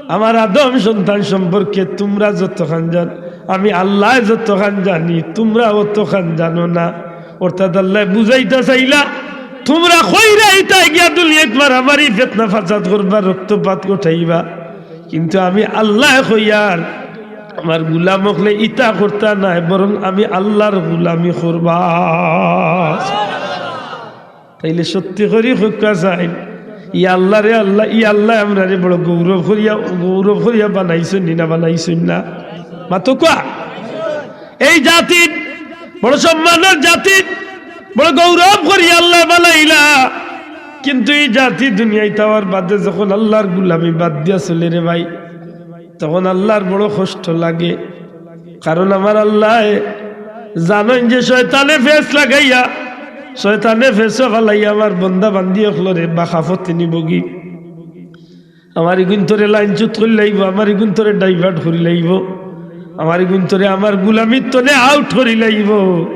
আমার আদম সন্তান সম্পর্কে তুমরা যতখান জান, আমি আল্লায় যতখান জানি, তুমরা অতখান জানো না।" অর্থাৎ আল্লায় বুঝাইতা চাইলা, তুমরা কইরায় ইতায় গিয়া দুনিয়াত মারামারি, ফিতনা, ফাসাদ করবা, রক্তপাত ঘটাইবা, কিন্তু আমি আল্লায় কইয়ার, আমার গুলাম অকলে ইতা করতা নায়, বরং আমি আল্লার গুলামি করবা। তাইলে সত্যি করি কউক্কা চাইন, ই আল্লারে আল্লা, ই আল্লায় আমরারে বড় গৌরব করিয়া, গৌরব করিয়া বানাইছইন নি না বানাইছইন না? মাতউক্কা। এই জাতির বড় সম্মানর জাতি, বড় গৌরব করি আল্লায় বানাইলা। কিন্তু ই জাতি দুনিয়াত আওয়ার বাদে যখন আল্লার গুলামি বাদ দিয়া চলে রে ভাই, তখন আল্লার বড় কষ্ট লাগে। কারণ আমার আল্লায় জানইন যে শয়তানে ফেস লাগাইয়া, শয়তানে ফেসো ফালাইয়া আমার বন্দা বান্দি অকলরে বাঁকা পথে নিবোগি। আমার ইগুইন্তরে লাইনচ্যুত করিলাইবো, আমার ইগুইন্তরে divert করিলাইবো, আমার ইগুইন্তরে আমার গুলামির তনে out করিলাইবো।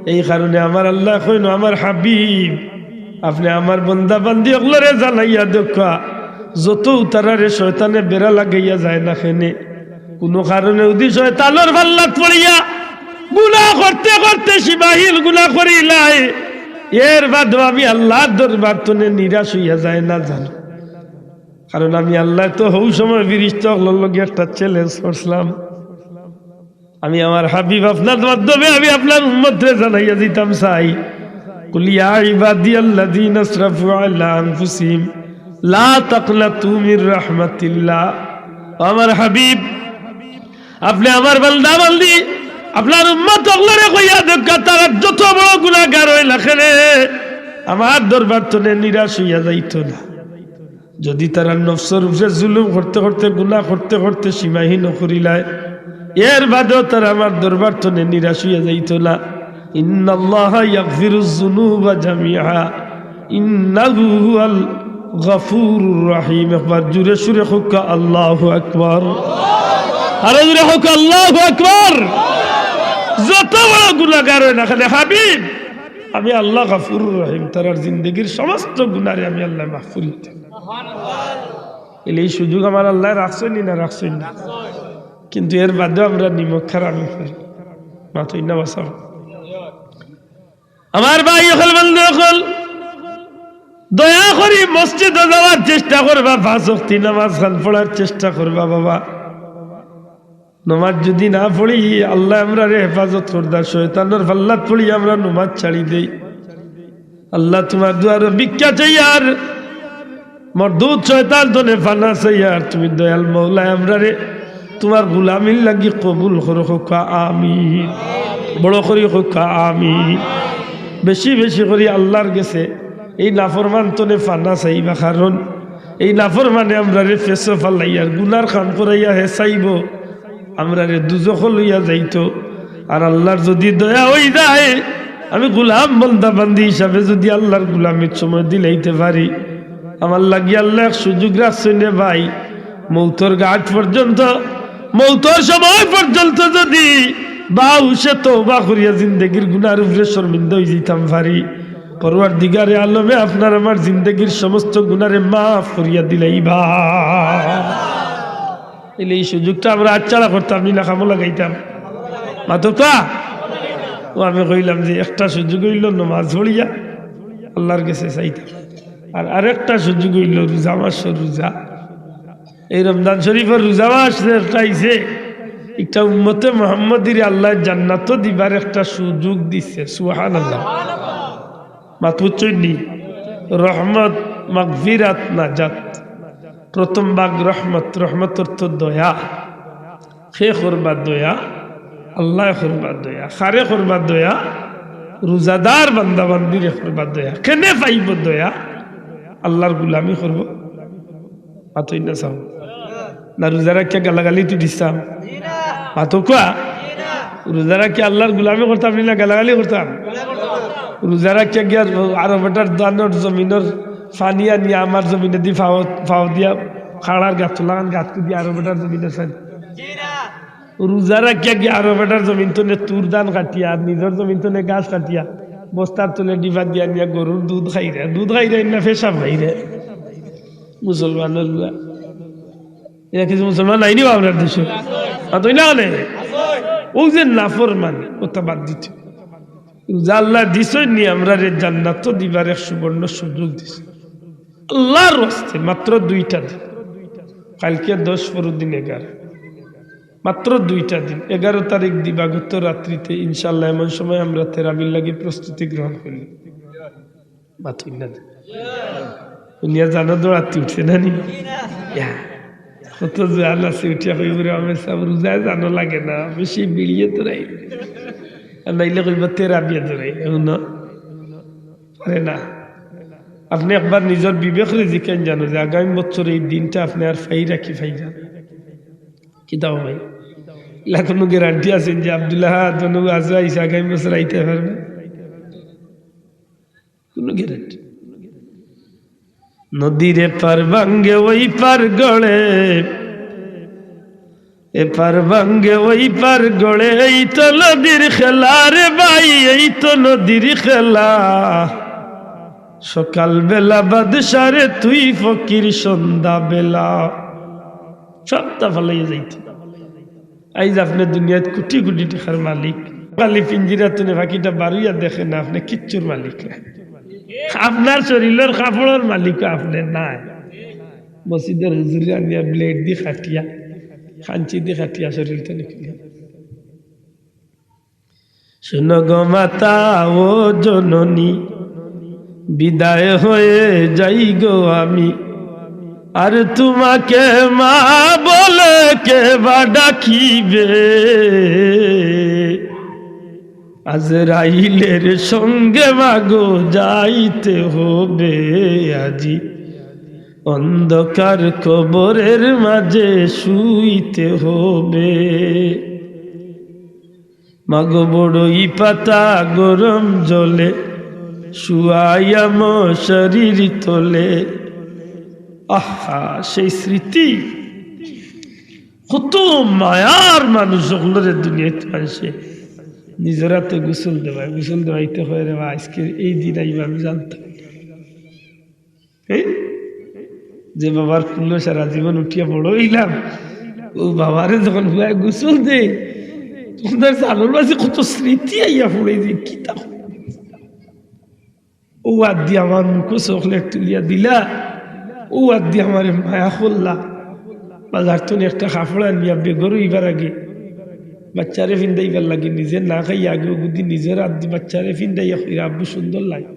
এই কারণে আমার আল্লায় কইন, "আমার হাবিব, আপনে আমার বন্দা বান্দি অকলরে জানাইয়া দেউক্কা, যতউ তারারে শয়তানে বেড়া লাগাইয়া যায় না কেনে, কুনু কারণে যুদি শয়তানর ফাল্লাত পড়িয়া গুনা করতে করতে সীমাহীন গুনা করিলায়, এর বাদেও আমি আল্লার দরবার তনে নিরাশ অইয়া যায় না জানো।" কারণ আমি আল্লায় তো হউ সময় ফিরিস্তা অকলর লগে একটা challenge করছলাম। আমি আমার হাবিব আপনার মাধ্যমে আমি আপনার উম্মতরে জানাইয়া দিতাম চাই, "কুল ইয়া ইবাদিয়াল্লাযীনা আসরাফু আলা আনফুসিহিম লা তাকনাতু মির রাহমাতিল্লাহ।" ও আমার হাবিব, আপনে আমার বান্দা বান্দি, আপনার উম্মত অকলরে কইয়া দেউক্কা, তারা যত বড় গুনাগার অইলা কেনে, আমার দরবার তনে নিরাশ অইয়া যাইতো না। যুদি তারা নফসর উপরে জুলুম করতে করতে, গুনা করতে করতে সীমাহীন করিলায়, এর বাদেও তারা আমার দরবার তনে নিরাশ অইয়া যাইতো না। ইন্নাল্লাহা ইয়াগফিরুয যুনুবা জামিআ, ইন্নাহু হুয়াল গাফুরুর রহিম। একবার জুরে সুরে কউক্কা, আল্লাহু আকবার। আরো জুরে কউক্কা, আল্লাহু আকবার। যত বড় গুনাগার অয় না কেনে, হাবিব, আমি আল্লাহ গাফুরুর রহিম, তারার জিন্দেগির সমস্ত গুনারে আমি আল্লায় মাফ করি দিতাম। এলে এই সুযোগ আমার আল্লায় রাখছইন নি না রাখছইন না? কিন্তু এর বাদেও আমরা নিমক হারামি করি। মাতইন না বাঁচাও। আমার ভাই অকল, বন্ধু অকল, দয়া করি মসজিদো যাওয়ার চেষ্টা করবা, পাঁচ ওয়াক্তি নামাজ খান পড়ার চেষ্টা করবা বাবা। নমাজ যুদি না পড়ি, আল্লায় আমরারে হেফাজত করতা, শয়তানর ফাল্লাত পড়ি আমরা নমাজ ছাড়ি দেই। আল্লাহ, তুমার দুয়ারো ভিক্ষা চাইয়ার, মরদুদ শয়তান তনে ফানা চাইয়ার, তুমি দয়াল মওলায় আমরারে তুমার গুলামির লাগি কবুল করো, কউক্কা আমিন। বড় করি কউক্কা আমিন। বেশি বেশি করি আল্লার গেছে এই নাফরমান তনে ফানা চাইবা, কারণ এই নাফরমানে আমরারে ফেসো ফালাইয়ার গুনার কাম করাইয়া হে চাইবো আমরারে দুজখো লইয়া যাইতো। আর আল্লার যুদি দয়া অইযায়, আমি গুলাম বন্দা বান্দি হিসাবে যুদি আল্লার গুলামিত সময় দিলাইতে পারি, আমার লাগি আল্লায় এক সুযোগ রাখছইন রে ভাই। মউতর ঘাট পর্যন্ত, মউতর সময় পর্যন্ত যুদি বাউশে তওবা করিয়া জিন্দেগির গুনার উপরে শরমিন্দা অইযিতাম পারি, পরওয়ারদিগারে আলমে আপনার আমার জিন্দেগির সমস্ত গুনারে মাফ করিয়া দিলাইবা। তাইলে এই সুযোগটা আমরা আচ্ছাড়া করতাম নি না, কামো লাগাইতাম? মাতকা। ও আমি কইলাম যে একটা সুযোগ অইলো নমাজ পড়িয়া আল্লার গেছে চাইতাম, আর আরেকটা সুযোগ অইলো রোজা মাসর রোজা। এই রমজান শরীফর রোজা মাস যে একটা আইছে, একটা উম্মতে মোহাম্মদীরে আল্লায় জান্নাতো দিবার একটা সুযোগ দিছে। সুবহানাল্লাহ। মাত বুঝছইন নি? রহমত, মাগফিরাত, নাজাত। প্রথম ভাগ রহমত, রহমত অর্থ দয়া। কে করবা দয়া? আল্লায় করবা দয়া। কারে করবা দয়া? রোজাদার বান্দা বান্দিরে করবা দয়া। কেনে পাইবো দয়া? আল্লার গুলামি করবো। মাতইন না চাও। না রোজা রাখিয়া গালাগালি তো দিতাম? মাতকা। রোজা রাখিয়া আল্লার গুলামি করতাম নি না গালাগালি করতাম? রোজা রাখিয়া গিয়া আরো বেটার দানর জমিনর পানি আনিয়া আমার জমিনে দি ফাও, ফাও দিয়া খাড়ার গাত লাগান গাত কুদি আরো বেটার জমিনর পানি। রোজা রাখিয়া গিয়া আরো বেটার জমিন তনে তুর ধান কাটিয়া আর নিজর জমিন তনে ঘাস কাটিয়া বস্তার তলে ডিবা দিয়া নিয়া গরুর দুধ খাইরে, দুধ খাইরে না পেশাব খাইরে। মুসলমানর গুয়া। এরা কিছু মুসলমান নাইনি বা আমরার দেশো? আর তো না হলে ও যে নাফরমান, ওটা বাদ দিতে। রোজা আল্লায় দিছইন নি আমরারে জান্নাতো দিবার এক সুবর্ণ সুযোগ দিছে। আল্লার ওয়াস্তে মাত্র দুইটা দিন, কালকে দশ, পরর দিন এগারো, মাত্র দুইটা দিন, এগারো তারিখ দিবাগত রাত্রিতে ইনশাআল্লাহ এমন সময় আমরা তেরাবির লাগি প্রস্তুতি গ্রহণ করি। মাতইন না। দুনিয়া জানো দৌড়াতে উঠছে না নি? ইয়া। কত জোয়ান আছে উঠিয়া কইবো রে, আমি সব রোজায় জানো লাগে না, বেশি বিড়িয়ে দৌড়াই। আর নাইলে কইবো তেরাবিয়ে দৌড়াই, এমন না? পারে না। আপনে একবার নিজর বিবেকরে জিকাইন জানো যে আগামী বছর এই দিনটা আপনে আর ফাইরা কি ফাইরা? কিতা ভাই? ইলা কুনু গ্যারান্টি আছে যে আব্দুল্লাহ আহাদ অনু আজও আইসা আগামী বছর আইতে পারবে? কুনু গ্যারান্টি? নদীর এপার ভাঙ্গে ওই পার গড়ে, এপার ভাঙ্গে ওই পার গড়ে, এই তো নদীর খেলা রে ভাই, এই তো নদীর খেলা। সকাল বেলা বাদশারে তুই ফকির সন্ধ্যা বেলা। সবটা ফালাইয়া যাইতে। আইজ আপনে দুনিয়াত কোটি কোটি টেকার মালিক, খালি পিঞ্জিরা তনে পাখিটা বারইয়া দেখে না, আপনে কিচ্ছুর মালিক না। আপনার শরীলর কাপড়র মালিকও আপনে নায়। মসজিদর হুজুরে আনিয়া ব্লেড দি কাটিয়া, কাঞ্চি দি কাটিয়া শরীল তনে খুলিয়া। শোনো গো মাতা ও জননী, বিদায় হয়ে যাই গো আমি, আর তোমাকে মা বলে কে বা ডাকিবে? আজরাইলের সঙ্গে মাগো যাইতে হবে আজি, অন্ধকার কবরের মাঝে শুইতে হবে। মাগো বড়ই পাতা গরম জলে, শুয়াইয়া মশারির তলে। আহা, সেই স্মৃতি। কত মায়ার মানুষ অকলরে দুনিয়াত মানষে নিজর আতে গোসল দেওয়ায়, গোসল দেওয়াইতে কয় রে বা, আজকে এই দিন আইবা আমি জানতাম। এই যে বাবার কুলো সারা জীবন উঠিয়া বড় অইলাম, ও বাবারে যখন পুয়ায় গোসল দেয়, তখন তার জানর মাঝে কত স্মৃতি আইয়া পড়ে যে কিতা। ও আত দি আমার মুখো চকলেট তুলিয়া দিলা, ও আত দি আমারে মায়া করলা। বাজার তনে একটা কাপড় আনিয়া বেগর অইবার আগে বাচ্চারে ফিন্দাইবার লাগি নিজে না খাইয়া আগে ওগুদি নিজর আত দি বাচ্চারে ফিন্দাইয়া কইরা, "আব্বু সুন্দর লাগে।"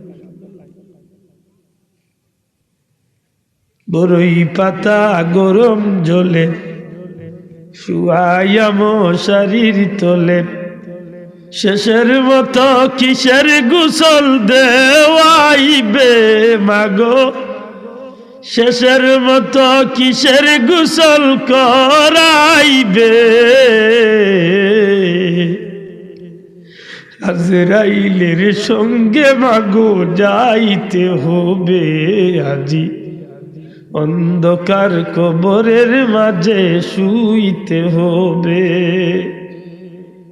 বড়ই পাতা গরম জলে, শুয়াইয়া মশারির তলে। শেষের মতো কিসের গোসল দেওয়াইবে মাগো? শেষের মতো কিসের গোসল করাইবে? আজরাইলের সঙ্গে মাগো যাইতে হবে আজি, অন্ধকার কবরের মাঝে শুইতে হবে।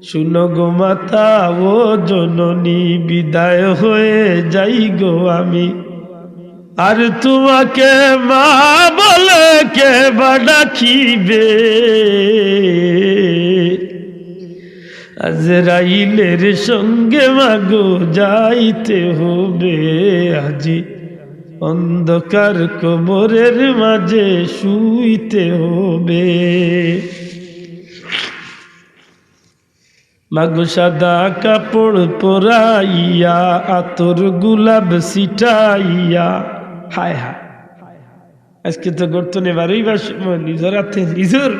শুনো গো মাতা ও জননী, বিদায় হয়ে যাই গো আমি। আর তোমাকে মা বলে কে বা ডাকিবে? আজরাইলের সঙ্গে মাগো যাইতে হবে আজি, অন্ধকার কবরের মাঝে শুইতে হবে। মাগো সাদা কাপড় পরাইয়া, আতর গোলাপ ছিটাইয়া। হায় হায়, আজকে তো গর্ত নেবারই বা সময় নিজর হাতে নিজর,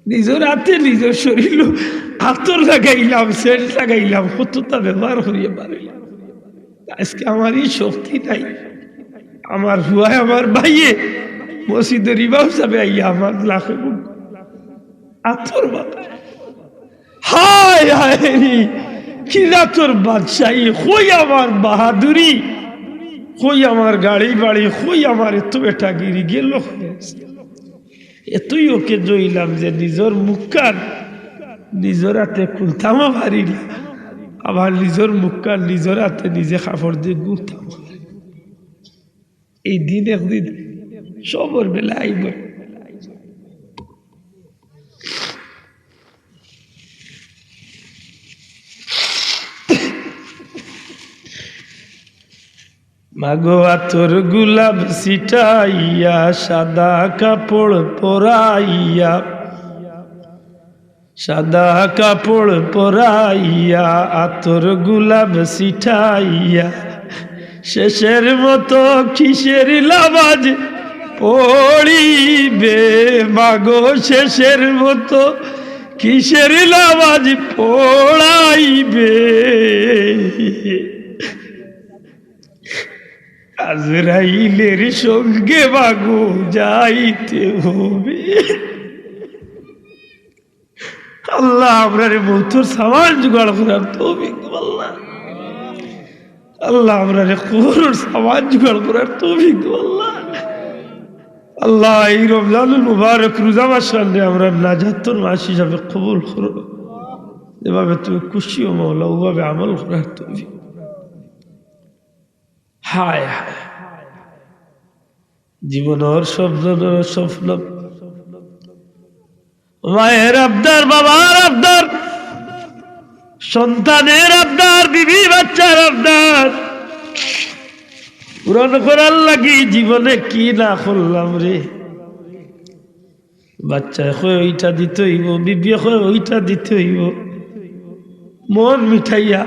নিজর হাতে নিজর শরীর আতর লাগাইলাম, সেন্ট লাগাইলাম, কতটা ব্যবহার করিয়া বারইলাম। আজকে আমার ই শক্তি নাই। আমার ফুয়ায়, আমার ভাইয়ে, মসজিদর ইমাম সাবে আইয়া আমার লাখে মুখ আতর বাবা। হায় হায় রে, কি জাতর বাদশাহী, কই আমার বাহাদুরি, কই আমার গাড়ি বাড়ি, কই আমার এত বেটাগিরি গেল? এতই ওকে জইলাম যে নিজর মুখখান নিজর হাতে খুলতামও পারি না, আবার নিজর মুখখান নিজর হাতে নিজে কাপড় দিয়া গুলতাম। এই দিন একদিন সবর বেলা আইব। মাগো আতর গোলাপ ছিটাইয়া, সাদা কাপড় পরাইয়া, সাদা কাপড় পরাইয়া, আতর গোলাপ ছিটাইয়া, শেষের মতো কিসের লামাজ পড়িবে? মাগো শেষের মতো কিসের লামাজ পড়াইবে? আজরাইলের সঙ্গে মাগো যাইতে হবে। আল্লাহ, আমরারে মউতর সামান জোগাড় করার তৌফিক দেও আল্লাহ। আল্লাহ, আমরারে কবরর সামান জোগাড় করার তৌফিক দেও আল্লাহ। আল্লাহ, এই রমজানুল মুবারক রোজা মাসখানরে আমরার নাজাতর মাস হিসাবে কবুল করো। যেভাবে তুমি খুশি অও মাওলা, ওভাবে আমল করার তৌফিক। হায় হায়, জীবনর স্বপ্ন, স্বপ্ন। মায়ের আবদার, বাবার আবদার, সন্তানের আবদার, বিবি বাচ্চার আবদার পূরণ করার লাগি জীবনে কি না করলাম রে। বাচ্চায় কয় ওইটা দিতে অইবো, বিবিয়ে কয় ওইটা দিতে অইবো। মন মিঠাইয়া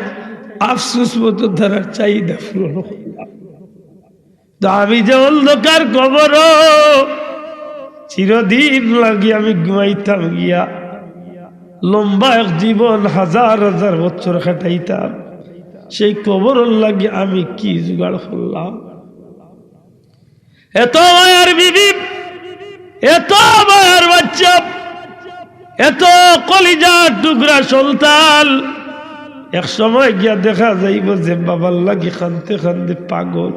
আফসোস মতো তারার চাহিদা পূরণ করলাম। তো আমি যে অন্ধকার কবরো চিরদিন লাগি আমি ঘুমাইতাম গিয়া, লম্বা এক জীবন হাজার হাজার বছর কাটাইতাম, সেই কবরর লাগি আমি কি জোগাড় করলাম? এত মায়ার বিবি, এত মায়ার বাচ্চা, এত কলিজার টুকরা সন্তান, এক সময় গিয়া দেখা যাইবো যে বাবার লাগি কানতে কানতে পাগল।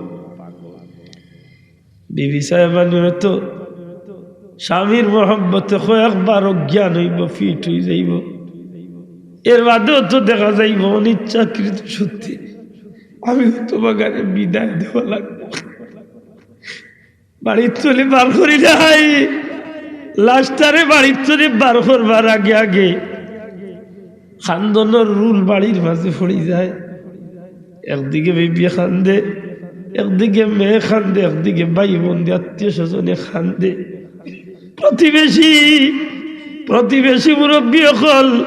বিবি সাহেবানি হয়তো স্বামীর মহব্বতে কয়েকবার অজ্ঞান অইবো, ফিট অই যাইবো। এর বাদেও তো দেখা যাইবো অনিচ্ছাকৃত সত্যি আমি হয়তো বাগানে বিদায় দেওয়া লাগবো। বাড়ির তনে বার করি নাই, লাশটারে বাড়ির তনে বার করবার আগে আগে কান্দনর রুল বাড়ির মাঝে পড়ি যায়। একদিকে বিবিয়ে কান্দে, একদিকে মেয়ে কান্দে, একদিকে ভাই বন্ধু আত্মীয় স্বজনে কান্দে। প্রতিবেশী, প্রতিবেশী মুরব্বী অকল,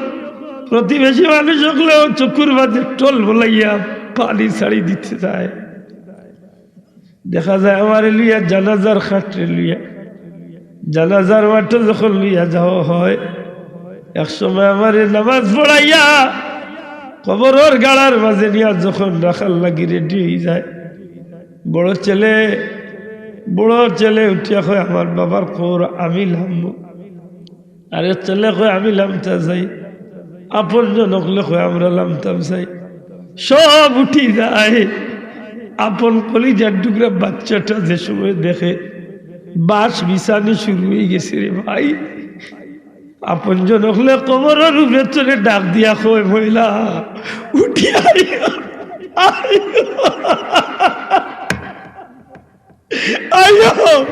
প্রতিবেশী মানুষ অকলেও চকুর মাঝে টল বলাইয়া পানি ছাড়ি দিতে যায়। দেখা যায় আমারে লইয়া জানাজার খাটরে লইয়া, জানাজার মাঠো যখন লইয়া যাওয়া হয়, এক সময় আমারে নামাজ পড়াইয়া কবরর গাড়ার মাঝে নিয়া যখন রাখার লাগি রেডি অই যায়, বড় ছেলে, বড় ছেলে উঠিয়া কয়, "আমার বাবার কবর আমি লামমু।" আরেক ছেলে কয়, "আমি লামতা চাই।" আপনজন অকলে কয়, "আমরা লামতাম চাই।" সব উঠি যায়। আপন কলিজার টুকরা বাচ্চাটা যে সময় দেখে বাঁশ বিছানি শুরু অই গেছে রে ভাই, আপনজন অকলে কবরর উপরে চড়ে ডাক দিয়া কয়, "ময়লা, উঠি আইও, আইও, আইও,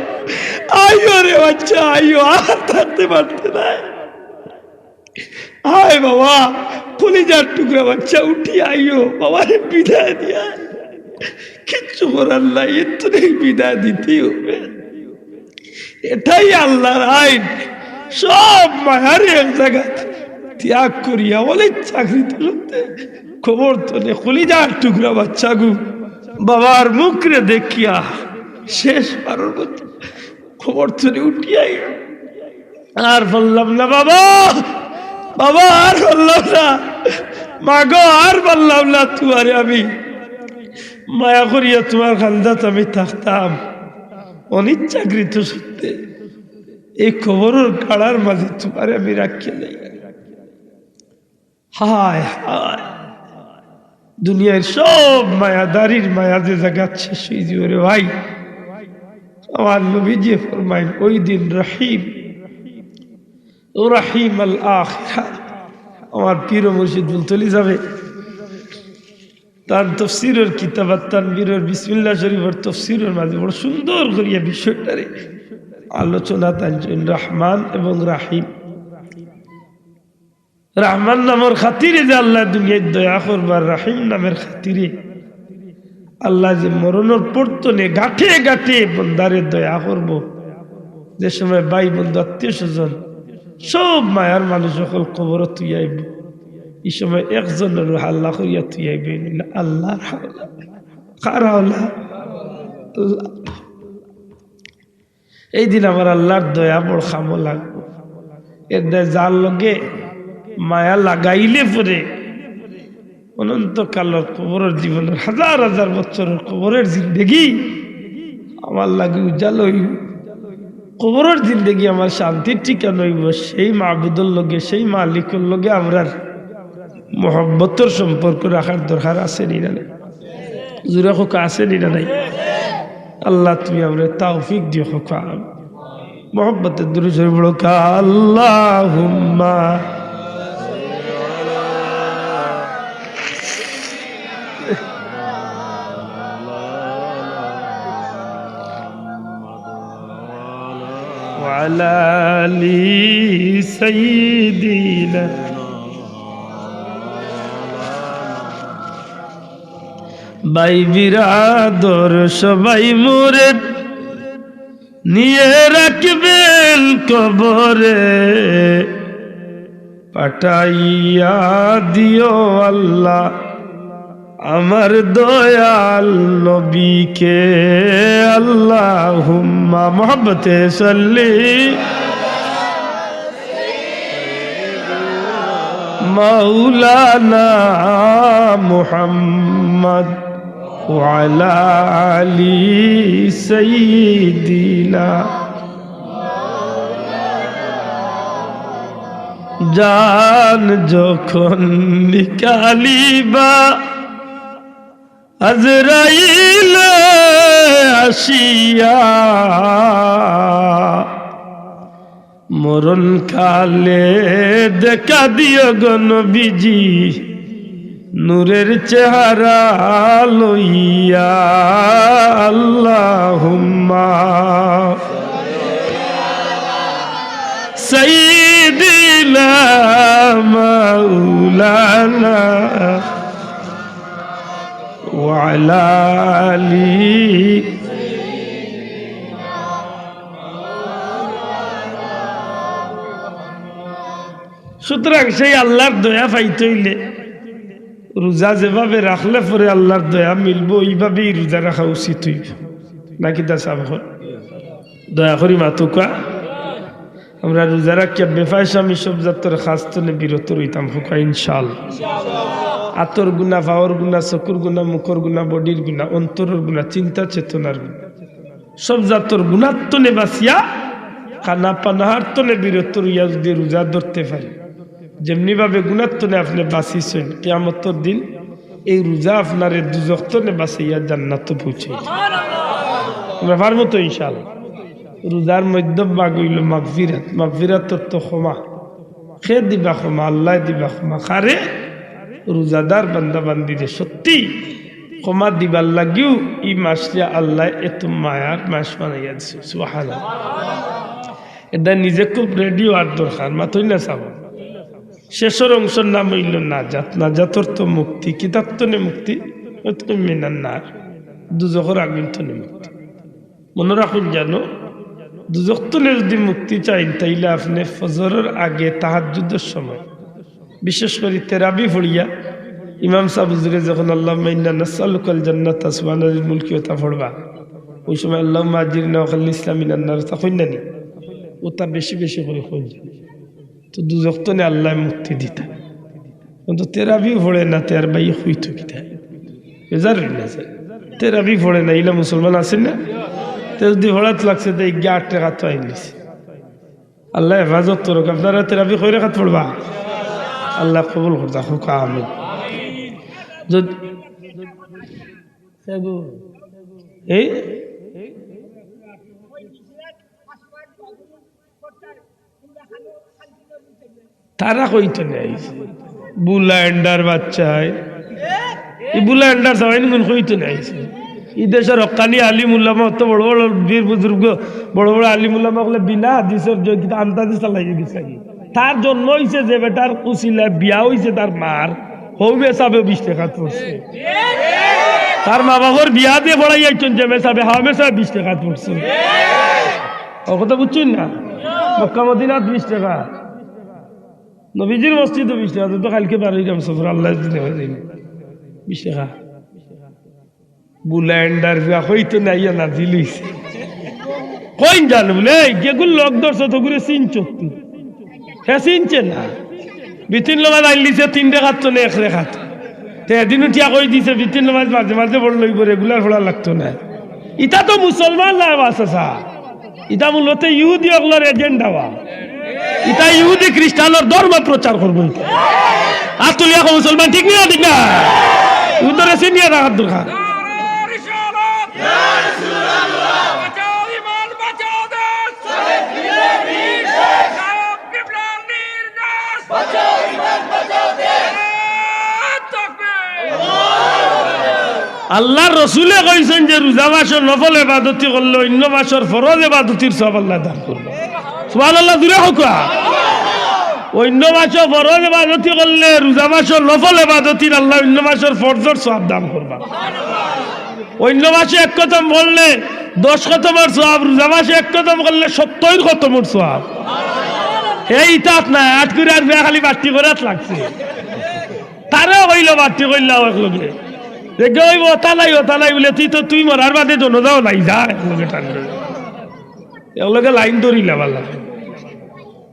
আইও রে বাচ্চা, আইও, আর থাকতে পারতে নাই। আয় বাবা, কলিজার টুকরা বাচ্চা, উঠি আইও, বাবারে বিদায় দিয়া।" কিচ্ছু করার নাই, এর তো নেই, বিদায় দিতেই হবে। এটাই আল্লাহর আইন। সব মায়ারে এক জাগাত ত্যাগ করিয়া অনিচ্ছাকৃত সত্ত্বে কবর তনে কলিজার টুকরা বাচ্চাগু বাবার মুখরে দেখিয়া শেষ বারর মতো কবর তনে উঠিয়াই, "আর পারলাম না বাবা, বাবা আর পারলাম না, মাগো আর পারলাম না, তুমারে আমি মায়া করিয়া তুমার কান্দাত আমি থাকতাম, অনিচ্ছাকৃত সত্ত্বে এই কবরর গাড়ার মাঝে তুমারে আমি রাখিয়া যাই।" হায় হায়, দুনিয়ার সব মায়াদারির মায়া যে জাগাত শেষ অইযিবো রে ভাই। আমার নবীজি ফরমাইন, ওই দিন রহিম, ও রহিম আল আখিরা। আমার পীর ও মুর্শিদ ফুলতলি সাবে তান তফসিরর কিতাব আত তানবীরর বিসমিল্লাহ শরীফর তফসিরর মাঝে বড় সুন্দর করিয়া বিষয়টারে আলোচনা তান রহমান এবং রাহিম। রহমান নামর খাতিরে যে আল্লায় দুনিয়াত দয়া করবা, রাহিম নামের খাতিরে আল্লায় যে মরণর পর তনে গাঁঠে গাঁঠে বন্দারে দয়া করবো, যে সময় ভাই বন্ধু আত্মীয় স্বজন সব মায়ার মানুষ অকল কবরো থুইয়া আইবো, ই সময় একজনর হাল্লা করিয়া থুইয়া আইবো, "আল্লাহর হাওলা।" কার হাওলা? আল্লাহ। এই দিন আমার আল্লাহর দয়া বড় কামো লাগবো। এর দায় যার লগে মায়া লাগাইলে পরে অনন্তকালর কবরর জীবনর হাজার হাজার বছরর কবরর জিন্দেগি আমার লাগি উজালা অইবো। কবরর জিন্দেগি আমার শান্তির ঠিকানা অইবো। সেই মাবুদর লগে, সেই মালিকর লগে আমরার মহব্বতর সম্পর্ক রাখার দরকার আছে নি না নাই? জোরে কউক্কা, আছে নি না নাই? আল্লাহ, তুমি আমরারে তৌফিক দিও, কউক্কা। মহব্বতে দুরূদ শরীফ পড়ো, আল্লাহুম্মা ওয়া আলা আলি সাইয়্যিদিনা। ভাই বিরাদর সবাই মুরিদ নিয়ে রাখবেন কবরে, পাঠাইয়া দিও আল্লাহ আমার দয়াল নবীকে। আল্লাহুম্মা, মহব্বতে সাল্লি মাওলানা মুহাম্মদ ওয়া আলা আলি সাইয়্যিদিনা। জান যখন নিকালিবা আজরাইল আসিয়া, মরণ কালে দেখা দিও গো নবীজি, নূরের চেহারা লইয়া। আল্লাহুম্মা সাইয়্যিদিনা মাওলানা ওয়া আলা আলি। সুতরাং সেই আল্লাহর দয়া পাইতে অইলে রোজা যেভাবে রাখলে পরে আল্লাহর দয়া মিলবো, ওইভাবেই রোজা রাখা উচিত অইবো। নাকি তা সাব অকল? দয়া করি মাতউক্কা। আমরা রোজা রাখিয়া বেফায়সামি সব জাতর কাজ তনে বিরত রইতাম, কউক্কা ইনশাআল্লাহ। আতর গুনা, পাওর গুনা, চকুর গুনা, মুখর গুনা, বডির গুনা, অন্তরর গুনা, চিন্তা চেতনার গুনা, সব জাতর গুনার তনে বাঁচিয়া, খানা পানাহার তনে বিরত রইয়া যদি রোজা ধরতে পারি, যেমনি ভাবে গুনার তনে আপনে বাঁচিছইন, কিয়ামতর দিন এই রোজা আপনারে দুজখ তনে বাঁচাইয়া জান্নাতো পৌঁছাইবো। আমরা পারমু তো ইনশাআল্লাহ। রোজার মধ্যম ভাগ অইলো মাগফিরাত, মাগফিরাত অর্থ ক্ষমা। কে দিবা ক্ষমা? আল্লায় দিবা ক্ষমা। কারে? রোজাদার বান্দা বান্দিরে। সত্যি ক্ষমা দিবার লাগিউ ই মাসরে আল্লায় এত মায়ার মাস বানাইয়া দিছে। সুবহানাল্লাহ। এটা নিজে খুব রেডি অওয়ার দরকার, মাতইন না চাবো। শেষর অংশর নাম অইলো নাজাত। নাজাতর তো মুক্তি, কিতার তনে মুক্তি? ইতকুম মিনান নার, দুজখর আগুন তনে মুক্তি। মনো রাখইন জানো, দুজখ তনে যুদি মুক্তি চাইন, তাইলে আপনে ফজরর আগে তাহাজ্জুদর সময়, বিশেষ করি তেরাবি পড়িয়া, ইমাম সাব হুজুরে যখন "আল্লাহুম্মা ইন্না নাসআলুকাল জান্নাতা সুবহানাল মুলকি" ওটা পড়বা, ওই সময় "আল্লাহুম্মা আজিরনা ওয়া খাল্লিসনা মিনান নার" ওটা কইন না নি? ওটা বেশি বেশি করি কইন। তো দুজখ তনে আল্লায় মুক্তি দিতা। কিন্তু তেরাবি পড়ে না, তের ভাই কইতো কিতা? বেজার অইন না যে। তেরাবি পড়ে না, ইলা মুসলমান আছইন না? তে যুদি পড়াত লাগছে, তে ইগিয়া আট রেকাত আইন নিছে। আল্লায় হেফাজত করউক। আপনারা তেরাবি কয় রেকাত পড়বা? আল্লায় কবুল করতা, কউক্কা আমিন। যুদি, এই তারা কইতো নায় আইছে। বুলা এন্ডার বাচ্চায়। ই বুলা এন্ডার সবাই নিগুন কইতো নায় আইছে। ই দেশর হক্কানি আলিম উলামা, অত বড় বড় বীর বুজুর্গ, বড় বড় আলিম উলামা অকলে বিনা হাদিসর যে কিতা আন্তাজি চালাইয়া গেছে কি। তার জন্ম অইছে যে বেটার উছিলায়, বিয়া অইছে তার মার, হউ মেসাবে বিশ রেকাত পড়ছে। তার মা বাবার বিয়া দিয়া পড়াইয়া আইছইন যে মেসাবে, হউ মেসাবে বিশ রেকাত পড়ছে। অউ কথা বুঝছইন না? মক্কা মদিনাত বিশ রেকাত। নবীজির মসজিদো বিশ রেকাত, তো কাইলকে বার অইরাম সফর, আল্লায় যুদি নেওয়ায় যাইমু। বিশ রেকাত। বুলা এন্ডার পুয়া কইতো নায়, ইয়া নাজিল অইছে। কইন জানো বুলে, "এই যেগুর লগ ধরছো, তগুরে চিনছো তুই?" হে চিনছে না। বিতির নমাজ আইন দিছে তিন রেকাত তনে এক রেকাত। তে এদিন উঠিয়া কই দিছে, বিতির নমাজ মাঝে মাঝে পড়লে অইবো, regular পড়া লাগতো নায়। ইতা তো মুসলমান নায় বা চাচা। ইতা মূলত ইহুদি অকলর agenda বা। ইতা ইহুদি খ্রিস্টানর ধর্ম প্রচার করবো ইতা। আত তুলিয়া কও মুসলমান, ঠিক নি না? ঠিক না? ইহুদরে চিনিয়া রাখার দরকার। আল্লার রসুলে কইছইন যে রোজা মাসো নফল এবাদতি করলে অইন্য মাসর ফরজ এবাদতির সওয়াব আল্লায় দান করবা। সুবহানাল্লাহ, জুরে কউক্কা। অইন্য মাসো ফরজ এবাদতি করলে রোজা মাসো নফল এবাদতির আল্লায় অইন্য মাসর ফরজর সওয়াব দান করবা। অইন্য মাসো এক খতম করলে দশ খতমর সওয়াব, রোজা মাসো এক খতম করলে সত্তইর খতমর সওয়াব। হে ইতাত নায়, আট কুড়ি আর বিয়া খালি বাট্টি করাত লাগছে। তারেও কইলো বাট্টি কইলা এক লগে। দেখবে অইবো, "ওতা নাই, ওতা নাই," বুলে, "তুই তো, তুই মরার বাদে জনাজাও নাই, যা এক লগে টান লগে।" এক লগে লাইন ধরিলা বালা।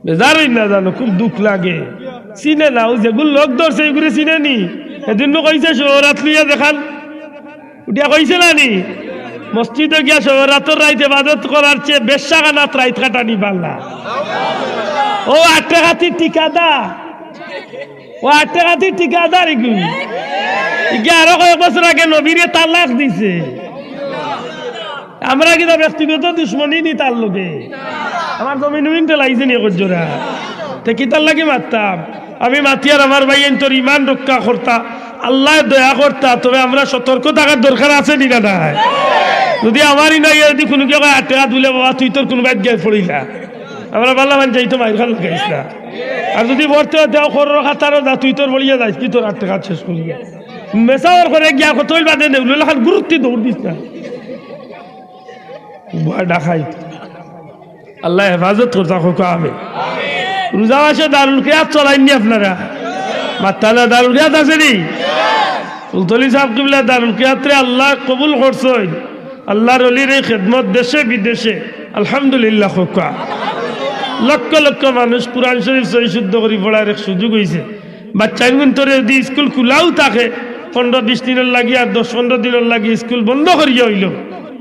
বেজার অইন না জানো, খুব দুখ লাগে। চিনে না, অউ যেগুর লগ ধরছে, ইগুরে চিনে নি। এদিন নু কইছে, "শহরাত লইয়া দেখান।" উঠিয়া কইছে না নি? মসজিদো গিয়া শহরাতর রাইত এবাদত করার চেয়ে বেশ্যাখানাত রাইত কাটানি বালা। অউ আট রেকাতির ঠিকাদার। অউ আট রেকাতির ঠিকাদার ইগু। ইগু আরো কয়েক বছর আগে নবীরে তালাক দিছে। আমরা কিতা ব্যক্তিগত দুশমনি নি তার লগে? আমার জমিন উমিন ঠেলাইছে নি একজোড়া? তে কিতার লাগি মাততাম? আমি মাতিয়ার আমার ভাইয়াইন্তর ইমান রক্ষা করতা, আল্লায় দয়া করতা, তবে আমরা সতর্ক থাকার দরকার আছে নি না নাই? যুদি আমার ইনাইয়া যুদি কুনুগিয়ে কয় আট রেকাত বুলে, "বাবা, তুই তোর কুনু বাদ গিয়া পড়িলা।" আমরা বালা মান যাই তো মাইর খান লাগাইস না। আর যুদি পড়তে দেও খরর খাতারও যা, তুই তোর পড়িয়া যাইস, কি তোর আট রেকাত শেষ করিয়া? মেসাওয়ার করে গিয়া কত অইল বাদে নেউল লাখান গুরুত্ব দৌড় দিস না। উবা ডাকাইত। আল্লায় হেফাজত করতা কউক্কা আমিন। রোজা মাসো দারুল কিরাত চলাইন নি আপনারা? মাতরা না, দারুল কিরাত আছে নি? ফুলতলি সাব কিবলা দারুল কিরাতরে আল্লায় কবুল করছইন। আল্লার অলির এই খেদমত দেশে বিদেশে, আলহামদুলিল্লাহ কউক্কা। লক্ষ লক্ষ মানুষ কুরআন শরীফ সহি শুদ্ধ করি পড়ার এক সুযোগ অইছে। বাচ্চাইনগুইন্তরে যুদি ইস্কুল খুলাও থাকে, পনরো বিশ দিনর লাগি আর দশ পনরো দিনর লাগি ইস্কুল বন্ধ করিয়া অইলো,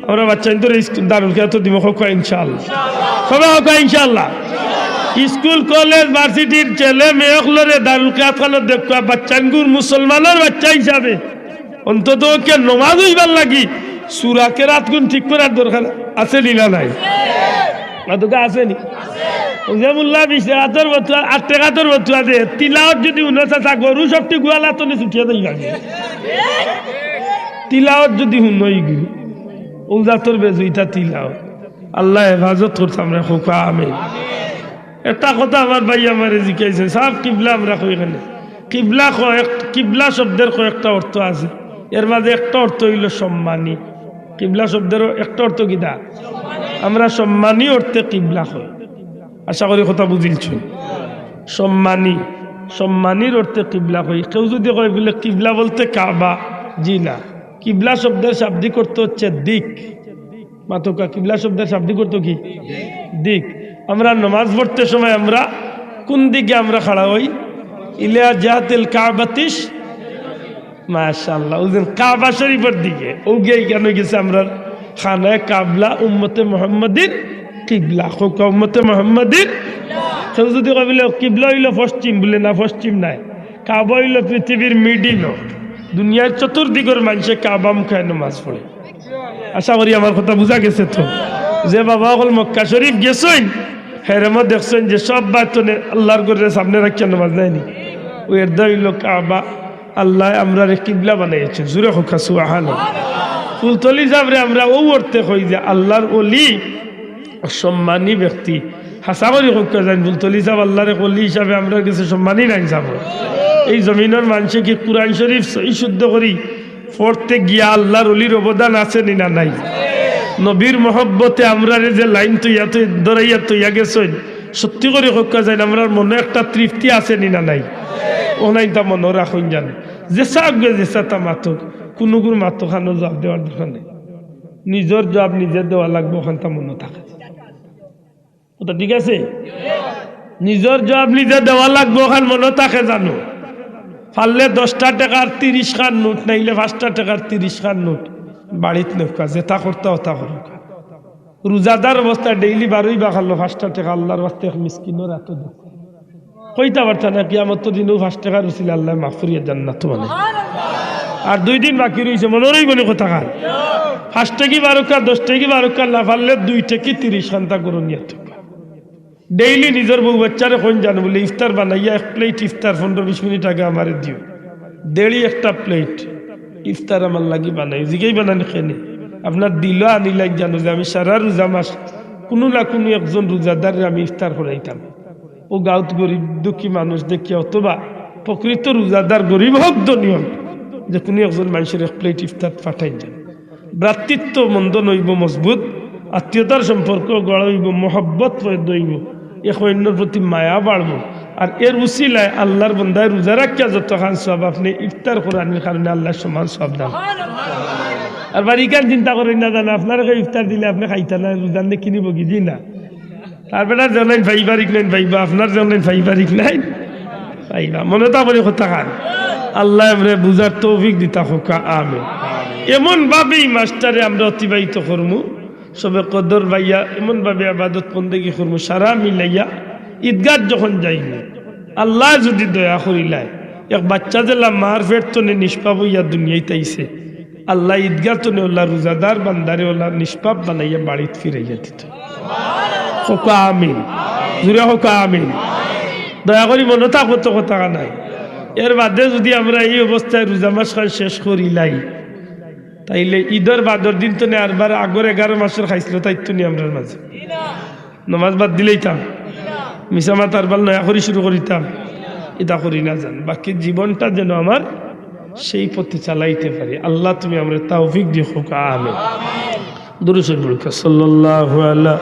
আমরা বাচ্চাইন্তরে ইস্কুল দারুল কিরাতো দিমু, কউক্কা ইনশাআল্লাহ। কউক্কা ইনশাআল্লাহ। ইস্কুল, কলেজ, ভার্সিটির ছেলে মেয়ে অকলরে দারুল কিরাত খানো দেখউক্কা, বাচ্চাইনগুর মুসলমানর বাচ্চা হিসাবে অন্তত পক্ষে নমাজ অইবার লাগি সুরা কেরাতগুন ঠিক করার দরকার আছে নি না নাই? মাতউক্কা আছে নি? যে মোল্লা বিশ টেকাতর ফতুয়া, আট টেকাতর ফতুয়া দে, তিলাওত যুদি হুনো চাচা, গরু সবটি গুয়ালাত থনে ছুটিয়া যাইবা। তিলাওত যুদি হুনো ইগু, অউ জাতর বেজুইতা তিলাওত। আল্লায় হেফাজত করতা আমরারে, কউক্কা আমিন। একটা কথা আমার ভাই আমারে জিকাইছে, সাব কিবলা আমরা কই কেনে? কিবলা কয়-, কিবলা শব্দের কয়েকটা অর্থ আছে, এর মাঝে একটা অর্থ অইলো সম্মানী। কিবলা শব্দের একটা অর্থ কিতা? আমরা সম্মানী অর্থে কিবলা কই। আশা করি কথা বুঝিলছো। সম্মানী, সম্মানীর অর্থে কিবলা কই। কেউ যুদি কয় বুলে কিবলা বলতে কাবা, জি না। কিবলা শব্দের শাব্দিক অর্থ হচ্ছে দিক। মাতউক্কা, কিবলা শব্দের শাব্দিক অর্থ কি? দিক। আমরা নমাজ পড়তে সময় আমরা কুন দিকে আমরা খাড়া অই? ইলা জিহাতিল কাবাতিশ, মাশাআল্লাহ, অউ যে কাবা শরীফর দিকে, অউ গিয়া ইখান অইগেছে আমরার খানায়ে কাবলা, উম্মতে মুহাম্মাদির কিবলা। কউক্কা উম্মতে মুহাম্মাদির। কেউ যুদি কয় বুলে কিবলা অইলো পশ্চিম, বুলে না, পশ্চিম নায়, কাবা অইলো পৃথিবীর মিডিলো। দুনিয়ার চতুর্দিকর মানষে কাবা মুখায় নমাজ পড়ে। আশা করি আমার কথা বুঝা গেছে তো। যে বাবা অকল মক্কা শরীফ গেছইন, হেরেনও দেখছইন যে সব বায়তনে আল্লার ঘররে সামনে রাখিয়া নমাজ নেয়নি। অউ এরদায় অইলো কাবা, আল্লায় আমরারে কিবলা বানাইছে। জুরে কউক্কা সুবহানাল্লাহ। ফুলতলি সাবরে আমরা অউ অর্থে কই যে আল্লার অলি, সম্মানী ব্যক্তি। হাছা করি কউক্কা যাইন, ফুলতলি সাব আল্লার এক অলি হিসাবে আমরার গেছে সম্মানী নায়নি সাব? এই জমিনর মানষে কি কুরআন শরীফ সহি শুদ্ধ করি পড়তে গিয়া আল্লার অলির অবদান আছে নি না নাই? নবীর মহব্বতে আমরারে যে লাইন তৈয়া তৈ-, ধরাইয়া তৈয়া গেছইন, সত্যি করি কউক্কা যাইন, আমরার মনো একটা তৃপ্তি আছে নি না নাই? অউ নাইনতা মনো রাখইন যান। যেছা আগে যেছা তা মাতউক, কুনুগুর মাতো খানো জবাব দেওয়ার দরকার নাই। নিজর জবাব নিজে দেওয়া লাগবো, অখানতা মনো থাকে। কথা ঠিক আছে? নিজর জবাব নিজে দেওয়া লাগবো, অখান মনো থাকে জানো। পারলে দশটা টেকার তিরিশ খান নোট, নাইলে পাঁচটা টেকার তিরিশ খান নোট বাড়িত নেউক্কা, যেতা করতা অতা করউক্কা। রোজাদার অবস্থায় ডেইলি বারইবা খালো পাঁচটা টেকা আল্লার ওয়াস্তে এক মিসকিনর আতো দেউক্কা। কইতা পারতা না, কিয়ামতর দিনও পাঁচ টেকার উছিলায় আল্লায় মাফ করিয়া জান্নাত বানাই। আর দুই দিন বাকি রইছে, মনো রইবো নি কথা খান? পাঁচ টেকি বারউক্কা, দশ টেকি বারউক্কা, না পারলে দুই টেকি তিরিশ খানতা গরো নিয়া থউক্কা। ডেইলি নিজর বউ বাচ্চারে কইন যান বুলে, "ইফতার বানাইয়া এক প্লেট ইফতার পনেরো বিশ মিনিট আগে আমারে দিও।" ডেইলি একটা প্লেট ইফতার আমার লাগি বানাইও। জিগাইবা না নি কেনে? আপনার দিলো আনিলাইন জানো যে আমি সারা রোজা মাস কুনু না কুনু একজন রোজাদাররে আমি ইফতার করাইতাম। অউ গাউত গরিব দুঃখী মানুষ দেখিয়া অথবা প্রকৃত রোজাদার গরিব হউক ধনী হউক, যে কুনু একজন মানষর এক প্লেট ইফতার পাঠাইন যান। ভ্রাতৃত্ব বন্ধন অইবো মজবুত, আত্মীয়তার সম্পর্ক গড়া অইবো, মহব্বত পয়দা অইবো, এক অইন্যর প্রতি মায়া বাড়বো। আর এর উছিলায় আল্লার বন্দায় রোজা রাখিয়া যতখান সওয়াব আপনে ইফতার করানির কারণে আল্লায় সমান সওয়াব দান। আর বাড়িখান চিন্তা করইন না জানো, আপনারে কেউ ইফতার দিলে আপনে খাইতা না, রোজার নেকি নিবো কি? জি না। তার বেটার যেন নাইন পারিবারিক নাইন পাইবা, আপনার যেন নাইন পারিবারিক নাইন পাইবা। মনো থাকবো নি কথা খান? আল্লায় আমরারে বুঝার তৌফিক দিতা কউক্কা, আমিন। এমন ভাবেই মাসটারে আমরা অতিবাহিত করমু, শবে কদর পাইয়া এমন ভাবে ইবাদত বন্দেগি করমু, সারা মিলাইয়া ঈদগাত যখন যাইমু, আল্লায় যুদি দয়া করিলায়, এক বাচ্চা যেলা মার পেট তনে নিষ্পাপ অইয়া দুনিয়াত আইছে, আল্লায় ঈদগাহ তনে অলা রোজাদার বান্দারে অলা নিষ্পাপ বানাইয়া বাড়িত ফিরাইয়া দিতো। কউক্কা আমিন। জুরে কউক্কা আমিন। দয়া করি মনো থাকবো তো কথা খান? এর বাদে যুদি আমরা এই অবস্থায় রোজা মাস খান শেষ করিলাই, তাইলে ঈদর বাদর দিন তনে আরবার আগর এগারো মাসর খাইছলত আইতো নি আমরার মাঝে? নমাজ বাদ দিলাইতাম? মিছা মাত আরবার নয়া করি শুরু করিতাম? ইতা করি না যান। বাকি জীবনটা যেন আমার সেই পথে চালাইতে পারি। আল্লাহ, তুমি আমরারে তৌফিক দিও, কউক্কা আমিন। দুরূদ শরীফ পড়ুক্কা। সাল্লাল্লাহু আলা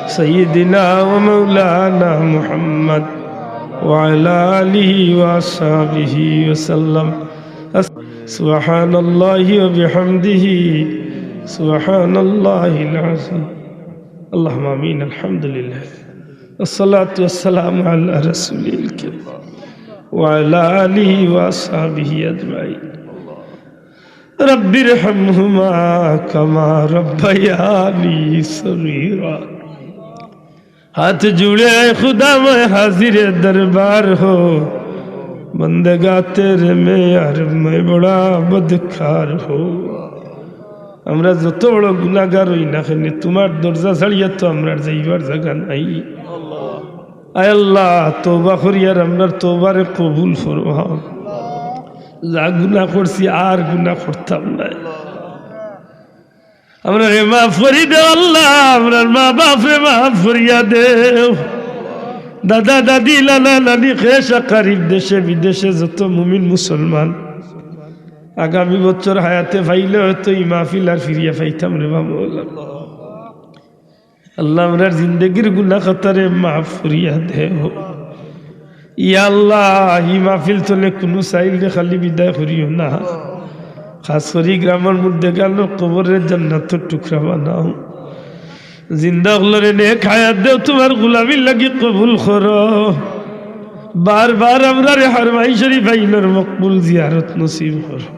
সাইয়্যিদিনা ওয়া মাওলানা মুহাম্মদ ওয়া আলা আলিহি ওয়া সাহবিহি ওয়া সাল্লাম। সুবহানাল্লাহি ওয়া বিহামদিহি, সুবহানাল্লাহিল আযীম। আল্লাহুম্মা আমিন। আলহামদুলিল্লাহ। والصلاة والسلام على رسول الكريم وعلى آله وأصحابه أجمعين. رب ارحمهما كما ربياني صغيرا। ہاتھ جوڑے خدا میں حاضر دربار ہو، بندگاں تیرے میں یار میں بڑا بدکار ہو۔ আমরা যত বড় গুনাগার অই না কেনে, তুমার দরজা ছাড়িয়া তো আমরার যাইবার জাগা নাই। আয় আল্লাহ, তওবা করিয়ার আমরার তওবারে কবুল ফরমাও। যা গুনা করছি, আর গুনা করতাম নায়। আমরারে মাফ করি দেও আল্লাহ, আমরার মা বাপরে মাফ করিয়া দেও। দাদা দাদি, নানা নানি, খেশ আকারিব, দেশে বিদেশে যত মুমিন মুসলমান, আগামী বছর হায়াতে পাইলে হয়তো ই মাহফিল আর ফিরিয়া পাইতাম রে বা মৌলা। আল্লাহ, আমরার জিন্দেগির গুনা খাতারে মাফ করিয়া দেও। ইয়া আল্লাহ, ই মাহফিল তনে কুনু সাইলরে খালি বিদায় করিও না। খাছ করি গ্রামর মুর্দেগানর কবররে জান্নাতর টুকরা বানাও। জিন্দা অকলরে নেক হায়াত দেও, তুমার গুলামির লাগি কবুল করো। বারবার আমরারে হারমাইন শরিফ আইনর মকবুল জিয়ারত নসিব করো।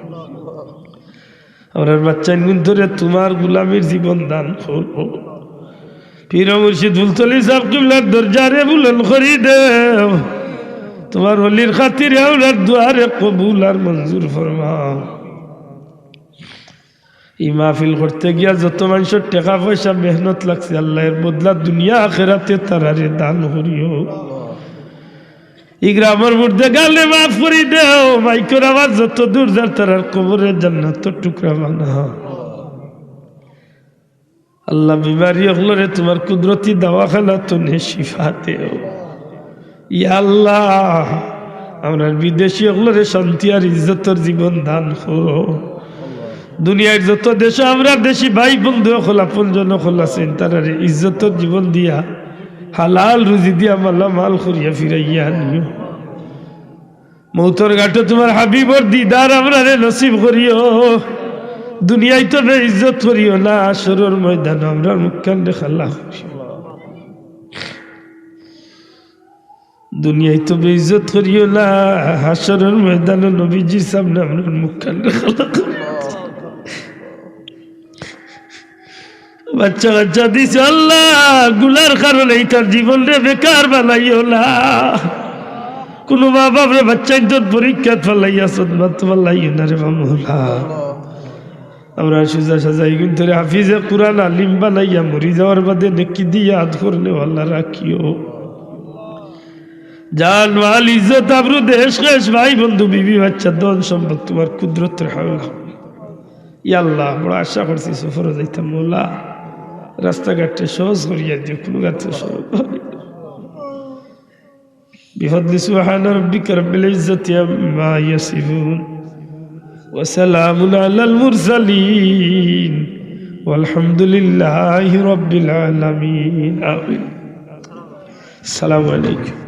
আমরার বাচ্চাইনগুনতরে তুমার গুলামির জীবন দান করো। পীর মুর্শিদ ফুলতলি সাব কিবলার দরজারে বুলন্দ করি দেও। তুমার ওলির খাতিরে আমরার দোয়ারে কবুল আর মঞ্জুর ফরমাও। ই মাহফিল করতে গিয়া যত মানষর টেকা পয়সা মেহনত লাগছে, আল্লাহ এর বদলা দুনিয়া আখেরাতে তারারে দান করিও। ই গ্রামর মুর্দেগানরে মাফ করি দেও, মাইকর আওয়াজ যত দূর যার তারার কবররে জান্নাতর টুকরা বানাও। আল্লাহ, বিমারি অকলরে তুমার কুদরতি দাওয়াখানা তনে শিফা দেও। ইয়া আল্লাহ, আমরার বিদেশি অকলরে শান্তি আর ইজ্জতর জীবন দান করো। দুনিয়ার যত দেশো আমরার দেশি ভাই বন্ধু অকল, আপনজন অকল আছইন, তারারে ইজ্জতর জীবন দিয়া হালাল রুজি দিয়া মালামাল করিয়া ফিরাইয়া আনিও। মউতর ঘাটো তুমার হাবিবর দিদার আমরারে নসিব করিও। দুনিয়াত তো বেইজ্জত করিও না, হাশরর ময়দানো আমরার মুখখানরে কালা করিও। দুনিয়াত তো বেইজ্জত করিও না, হাশরর ময়দানো নবীজির সামনে আমরার মুখখানরে কালা করিও। বাচ্চা কাচ্চা দিছো আল্লাহ, গুনার কারণে ইতার জীবনরে বেকার বানাইও না। কুনু মা বাপরে বাচ্চাইন্তর পরীক্ষাত ফালাইয়া সদমাত ফালাইও না রে বা মৌলা। আমরার সুজা সাজা ইগুনতরে হাফিজে কুরআন আলিম বানাইয়া মরি যাওয়ার বাদে নেকি দিয়া আদ করনেওয়ালা রাখিও। জান মাল ইজ্জত আবরু দেশ খেশ ভাই বন্ধু বিবি বাচ্চা ধন সম্পদ তুমার কুদরতর হাওলা। ইয়া আল্লাহ, বড় আশা করছি সফরো যাইতাম, মৌলা, রাস্তাঘাটে সহজ করিয়া দিও, কুনু গাত্রে সহজ করিও। بفضل سبحان ربك رب العزة عما يصفون وسلام على المرسلين والحمد لله رب العالمين. آمين. السلام عليكم.